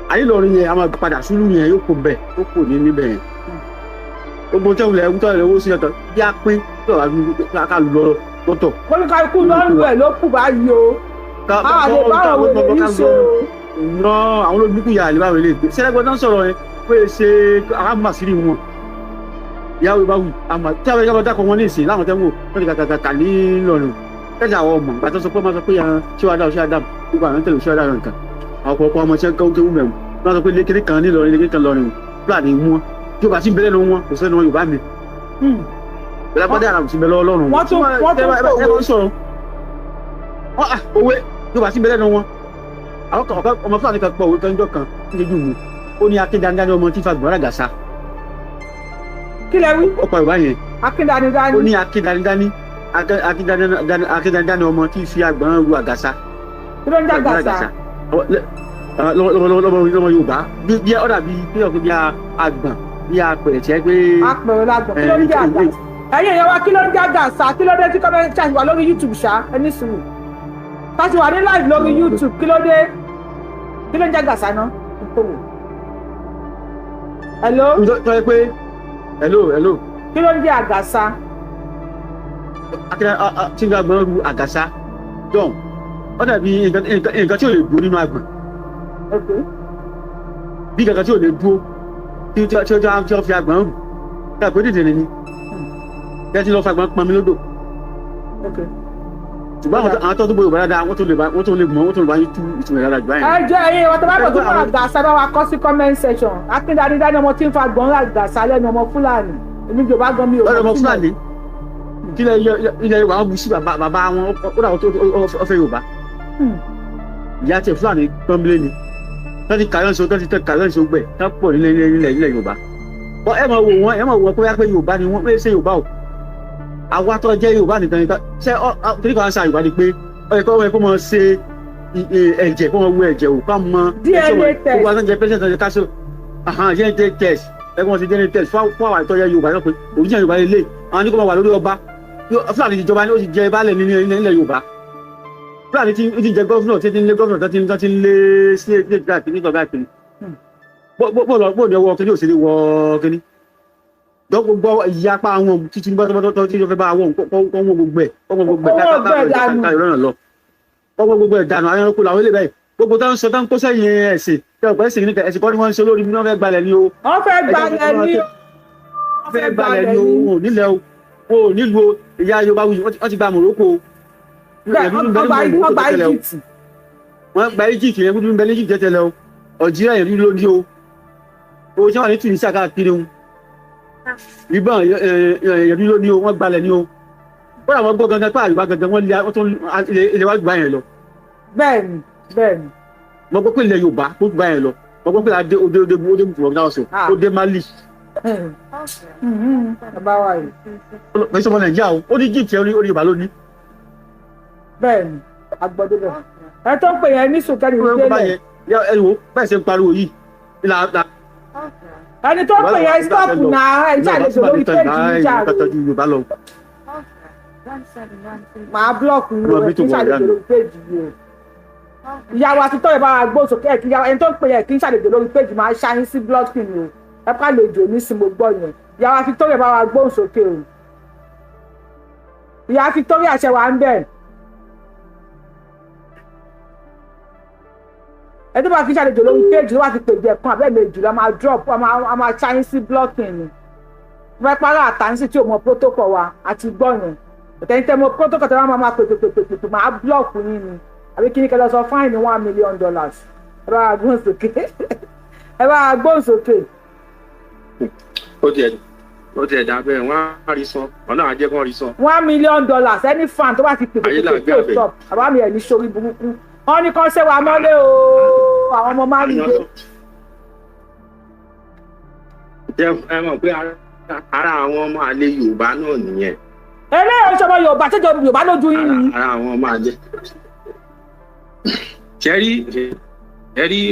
Ayé lọrin yẹn, a máa padà sùúrù yẹn, yóò kó bẹ̀, yóò kó ní níbẹ̀ yẹn. Gbogbo tẹ́wọ̀n lẹ̀ ń tọ́ ẹ̀ owó sí ọ̀tọ̀ bí a pín tí ọ̀rọ̀ ká lọ lọ́tọ̀. Kólúkálukú ló ń lọ ẹ̀ ló kù báyìí o. A lè bá àwọn wèrè yìí ṣe o. Ná àwọn olóògbé yà lè bá wọn lè gbé sẹ́lẹ̀gbọ́n tó ń sọ̀rọ̀ yẹn pé ṣe àmàsírí wọn ìyáwó bá wù àmà tí àwọn ìjọba dákọ̀ wọn ní ìsìn láwọn tẹ́wọ̀n wọ́n ti kàkàkà ní Ìlọrin tẹ́lẹ̀. Àwọn ọmọ ìgbà tó sọ pé wọ́n sọ pé ṣé wàá dá ṣé wàá dá gbogbo àwọn tẹ̀lé ṣé wàá dá nǹkan. Àwọn ọ̀pọ̀lọpọ̀ ọmọ ṣẹ́ kéwú mẹ́wọ̀n wọ́n sọ pé lékeré kan ní Ìlọrin, lékeré kan lọrin, Fúlàní wọn tí ó bá sí bẹ́lẹ̀ lọ wọn kò sẹ́nu wọn Yorùbá mi. Bẹ́lá àràbù sí bẹ́lẹ̀ Ọlọ́run. Wọ́n tún pòwe sọ̀rọ̀ òwe tí ó bá sí bẹ́lẹ̀ lọ wọn. Àwọn ọmọ Fúlàní kan pọ̀ òwe kan jọ kan níjú mi, ó ní akédanidani ọmọ tí fagbọ́n ràgàsà. Kí lẹ wí? Ọ̀pọ̀ Yorùbá yẹn. Akíndanidani. Ó ní akíndanidani, akíndanidani ọmọ tí fi àgbọ̀n ru àgàsà. Kí ló ń jẹ́ àgàsà? Lọ́mọ Yorùbá bí ọ̀dà bíi bí ọ̀pẹ bí àgbọ̀n bí apẹ̀rẹ̀ tí ẹ pé. Apẹ̀rẹ̀ lágbọ̀n. Kí ló ń jẹ́ àgàsà? Ẹ̀yin èèyàn wa, kí ló ń jẹ́ àgàsà? Kí ló dé tí comment chat wà lórí YouTube ṣá? Ẹni sùúrù, tá ti wà ní live lórí YouTube, kí ló dé? Kí ló ń jẹ́ àgàsà náà? Hello. Tọ́ ẹ pé hello, hello. Kí ló ń jẹ́ àgàsà? Tí n gbọ́n ru àgàsà dọ̀n, ó dàbí nǹkan tí ò lè dúró nínú àgbọ̀n, bí nǹkan tí ò lè dúró tí ó fi àgbọ̀n rù kí àgbọ̀n dìde ni kí ẹ ti lọ fa àgbọ̀n pọnmi lódò. Ṣùgbọ́n àwọn tó tó bóyá dáadáa, wọ́n tó lè mọ̀, wọ́n tó lè bá yín tú ìtumọ̀ dáadáa jù báyìí. Ẹ jẹ́ ẹ̀yin ìwà tó bá bọ̀ tó máa àgàsà, bá wa kọ sí comment section. Akíndanidani ọmọ tí ń fa àgbọ̀n àgàsà lẹ́nu ọmọ Fúlàní. Èmi Yorùbá gan mi ò mọ̀. Ọmọ Fúlàní kí ilẹ̀ Yorùbá wọn bu sí bàbá wọn, ó dà wọ́n tó ọfẹ́ Yorùbá. Ìyá tiẹ̀ Fúlàní pọ́nbílẹ̀ ni tọ́tí kàlọ́ọ̀sì, tọ́tí tẹ́ kàlọ́ọ̀sì gbẹ tá pọ̀ nílẹ̀ Yorùbá. Ẹ máa wò wọ́n, ẹ máa wò wọ́n pé Yorùbá ni wọ́n pé ṣé Yorùbá o. Àwa tó jẹ́ Yorùbá nìkan nìkan ṣé ọ torí kan ṣe Yorùbá ni pé Ó yẹ kó mọ ṣe ẹ̀jẹ̀, kó mọ wo ẹ̀jẹ̀ wò, ká mọ DNA test. Gbogbo àwọn tó ń jẹ president ọ̀jẹ̀ káṣó DNA test ẹ, kó mọ ṣe DNA test fún àwọn ìtọ́jú Yorùbá náà pé òrìjìnà Yorùbá lè àwọn ní kó máa wà lórí ọba. Fúlàní ti jọba ní, ó ti jẹ baálẹ̀ nílẹ̀ Yorùbá. Fúlàní ti jẹ governor, tí ti ń lé governor, tó ti ń lé state káàkiri nígbà káàkiri. Bó ní ọwọ́ kíní òsèlú wọ kíní gbogbo ìyapa àwọn títí bá tó tí ó fẹ́ bá àwọn kọ́ wọ́n gbogbo ẹ̀, kọ́ wọ́n gbogbo ẹ̀ káàkiri lọ́nà lọ, kọ́ wọ́n gbogbo ẹ̀ dànù. Àwọn ẹranko làwọn ilé báyìí, gbogbo tó ń sọ tó ń kó sẹ́yìn ẹ̀sìn tẹ́ ọ̀pẹ́ ẹ̀sìn nípa ẹ̀sìn kọ́ ni wọ́n ń ṣe lórí bí wọ́n fẹ́ gbalẹ̀ ni o. Wọ́n fẹ́ gbalẹ̀ ni o. Wọ́n fẹ́ gbalẹ̀ ni o. Wọn ò nílẹ̀ o, wọn ò nílùú o. Ìyá Yorùbá wuyì, wọ́n ti gba Morocco o. Bẹ́ẹ̀, wọ́n gba Egypt. Wọ́n gba Egypt yẹn, dúdú ń bẹ ní Egypt tẹ́lẹ̀ o. Algeria yẹn dúdú ló ní o. O ṣé wà ní Tunisia káàkiri o. Ìbọn yẹn dúdú ló ní o. Wọ́n gbalẹ̀ ní o. Wọ́n àwọn gbọ́ gangan pé àyùbá gangan wọ́n lé, wọ́n tún ilé wa gbà yẹn lọ. Bẹ́ẹ̀ni, bẹ́ẹ̀ni. Mo gbọ́ pé ilẹ̀ Yorùbá tó gbà yẹn lọ. Mo gbọ́ pé adé odé odé odé Burkina Faso, odé Mali. Bàbá wa yìí. Kì í sọmọ Nàìjíríà o. Ó ní Egypt yẹn, ó ní Yorùbá ló ní. Bẹ́ẹ̀ni, agbọ́dọ̀ bẹ́ẹ̀. Ẹ tó ń pè yẹn ní sùkẹ́rì délẹ̀. Ẹ wo báyìí ṣe ń pariwo yìí. Ẹni tó ń pè yẹn, stop náà. Ẹ ṣàlejò lórí page yìí jàre. Yorùbá lọ. Màá block yín o. Ẹ kí n ṣàlejò lórí page yìí o. Ìyàwó àti tọ́yẹ̀ bá wa gbó sókè. Ẹ kí ẹni tó ń pè yẹn kí n ṣàlejò lórí page, máa ṣáyín sí blocking o. Ẹ ká lè jò ní sinmi gbọ́ yẹn. Ìyàwó àti tọ́yẹ̀ bá wa gbóhùn sókè o. Ìyá Victoria ṣe wà ń bẹ̀. Ẹ tó bá fi ṣàlejò lórí page ló wá ti pèjì ẹ̀kan abẹ́ méjì lọ, máa drop, a máa ṣáyín sí blocking ni. Wọ́n pàrọ̀ àtàǹsì tí ò mọ protocol wa àti gbọ́ yẹn. Tẹ̀yìntẹ̀ mọ protocol tí wọ́n máa pè pè pè pè pè, máa block yín ni. Àbí kí ni kí ẹ lọ sọ fine $1 million. Ẹ bá wa gbóhùn sókè, ẹ bá wa gbóhùn sókè. Ó tiẹ̀ dá bẹ́ẹ̀, wọ́n á rí san, ọ̀nà àjẹ́ kan rí san. $1 million, any fan tó bá ti pè pè pè pè tó stop. Àbá mi ẹ̀ ní sórí burúkú. Wọ́n ní kán ṣé wa mọ́lé o, àwọn ọmọ máa ń gbé. Ẹ mọ̀ pé ara àwọn ọmọ àlè Yorùbá náà nìyẹn. Eléyìí ń sọmọ Yorùbá, ṣèjọ Yorùbá lójú yín ni. Ara àwọn ọmọ àlè. Ṣẹ́rí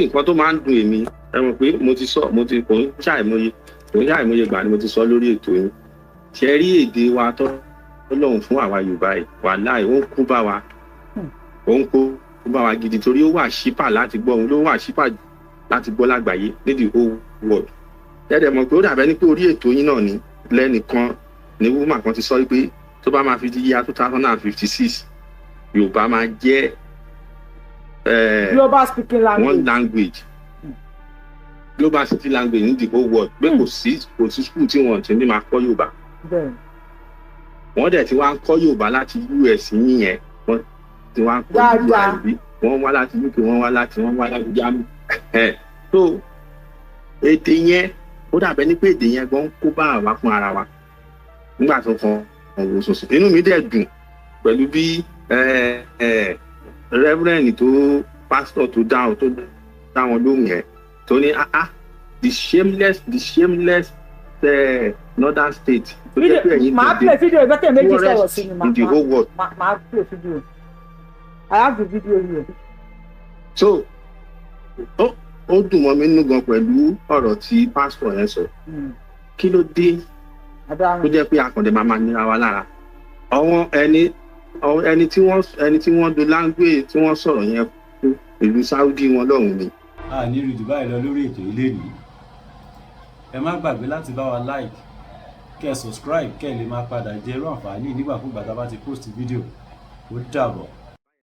nǹkan tó máa ń dùn èmi, ẹ mọ̀ pé mo ti sọ, mo ti kò ń ṣàìmọye gbà ni mo ti sọ lórí ètò yín. Ṣẹ́rí èdè wa tó lọ́hùn fún àwa Yorùbá yìí, wàláì, ó ń kú bá wa, ó ń kó bá wa gidi, torí ó wà cheaper láti gbọ́, òun ló wà cheaper láti gbọ́ lágbàáyé ní the whole world. Ẹ̀rẹ̀ mọ̀ pé ó dàbẹ́ ní pé orí ètò yín náà ni lẹ́nìkan ní woman kan ti sọ pé tó bá máa fi di year 2056, Yorùbá máa jẹ́ global speaking language. One language, global city language ní the whole world, pé kò sí school tí wọ́n ti ní máa kọ́ Yorùbá. Wọ́n dẹ̀ ti wá ń kọ́ Yorùbá láti US yíyẹn, wọ́n ti wá ń kọ́ Yorùbá bí wọ́n wá láti UK, wọ́n wá láti Germany. So èdè yẹn, ó dàbẹ́ ní pé èdè yẹn gan kó bá àwa fún ara wa nígbà tó kan ọ̀wọ̀ sọ̀sọ̀. Inú mi dẹ̀ dùn pẹ̀lú bí reverend tó pastor tó dá wọn lóhùn yẹn, tó ní ah ah, the shameless northern state tó jẹ́ pé ẹ̀yin Màá play video ìgbẹ́kẹ̀ méjì sọ̀rọ̀ sí ni. In the whole world. Màá play video. I have the video here. So ó dùn mọ́ mi nínú gan pẹ̀lú ọ̀rọ̀ tí pásítọ̀ yẹn sọ. Kí ló dé tó jẹ́ pé akọ̀dẹ̀ máa nira wa lára? Àwọn ẹni tí wọ́n do language tí wọ́n sọ̀rọ̀ yẹn fún, ìlú Saudi wọn lọ́hùn ni. A ní rí jù báyìí lọ lórí ètò ilé ní. Ẹ má gbàgbé láti bá wa like, kẹ́ ẹ subscribe, kẹ́ ẹ lè máa padà jẹ irú àǹfààní nígbàkúgbà tá a bá ti post video. Ó dàbọ̀.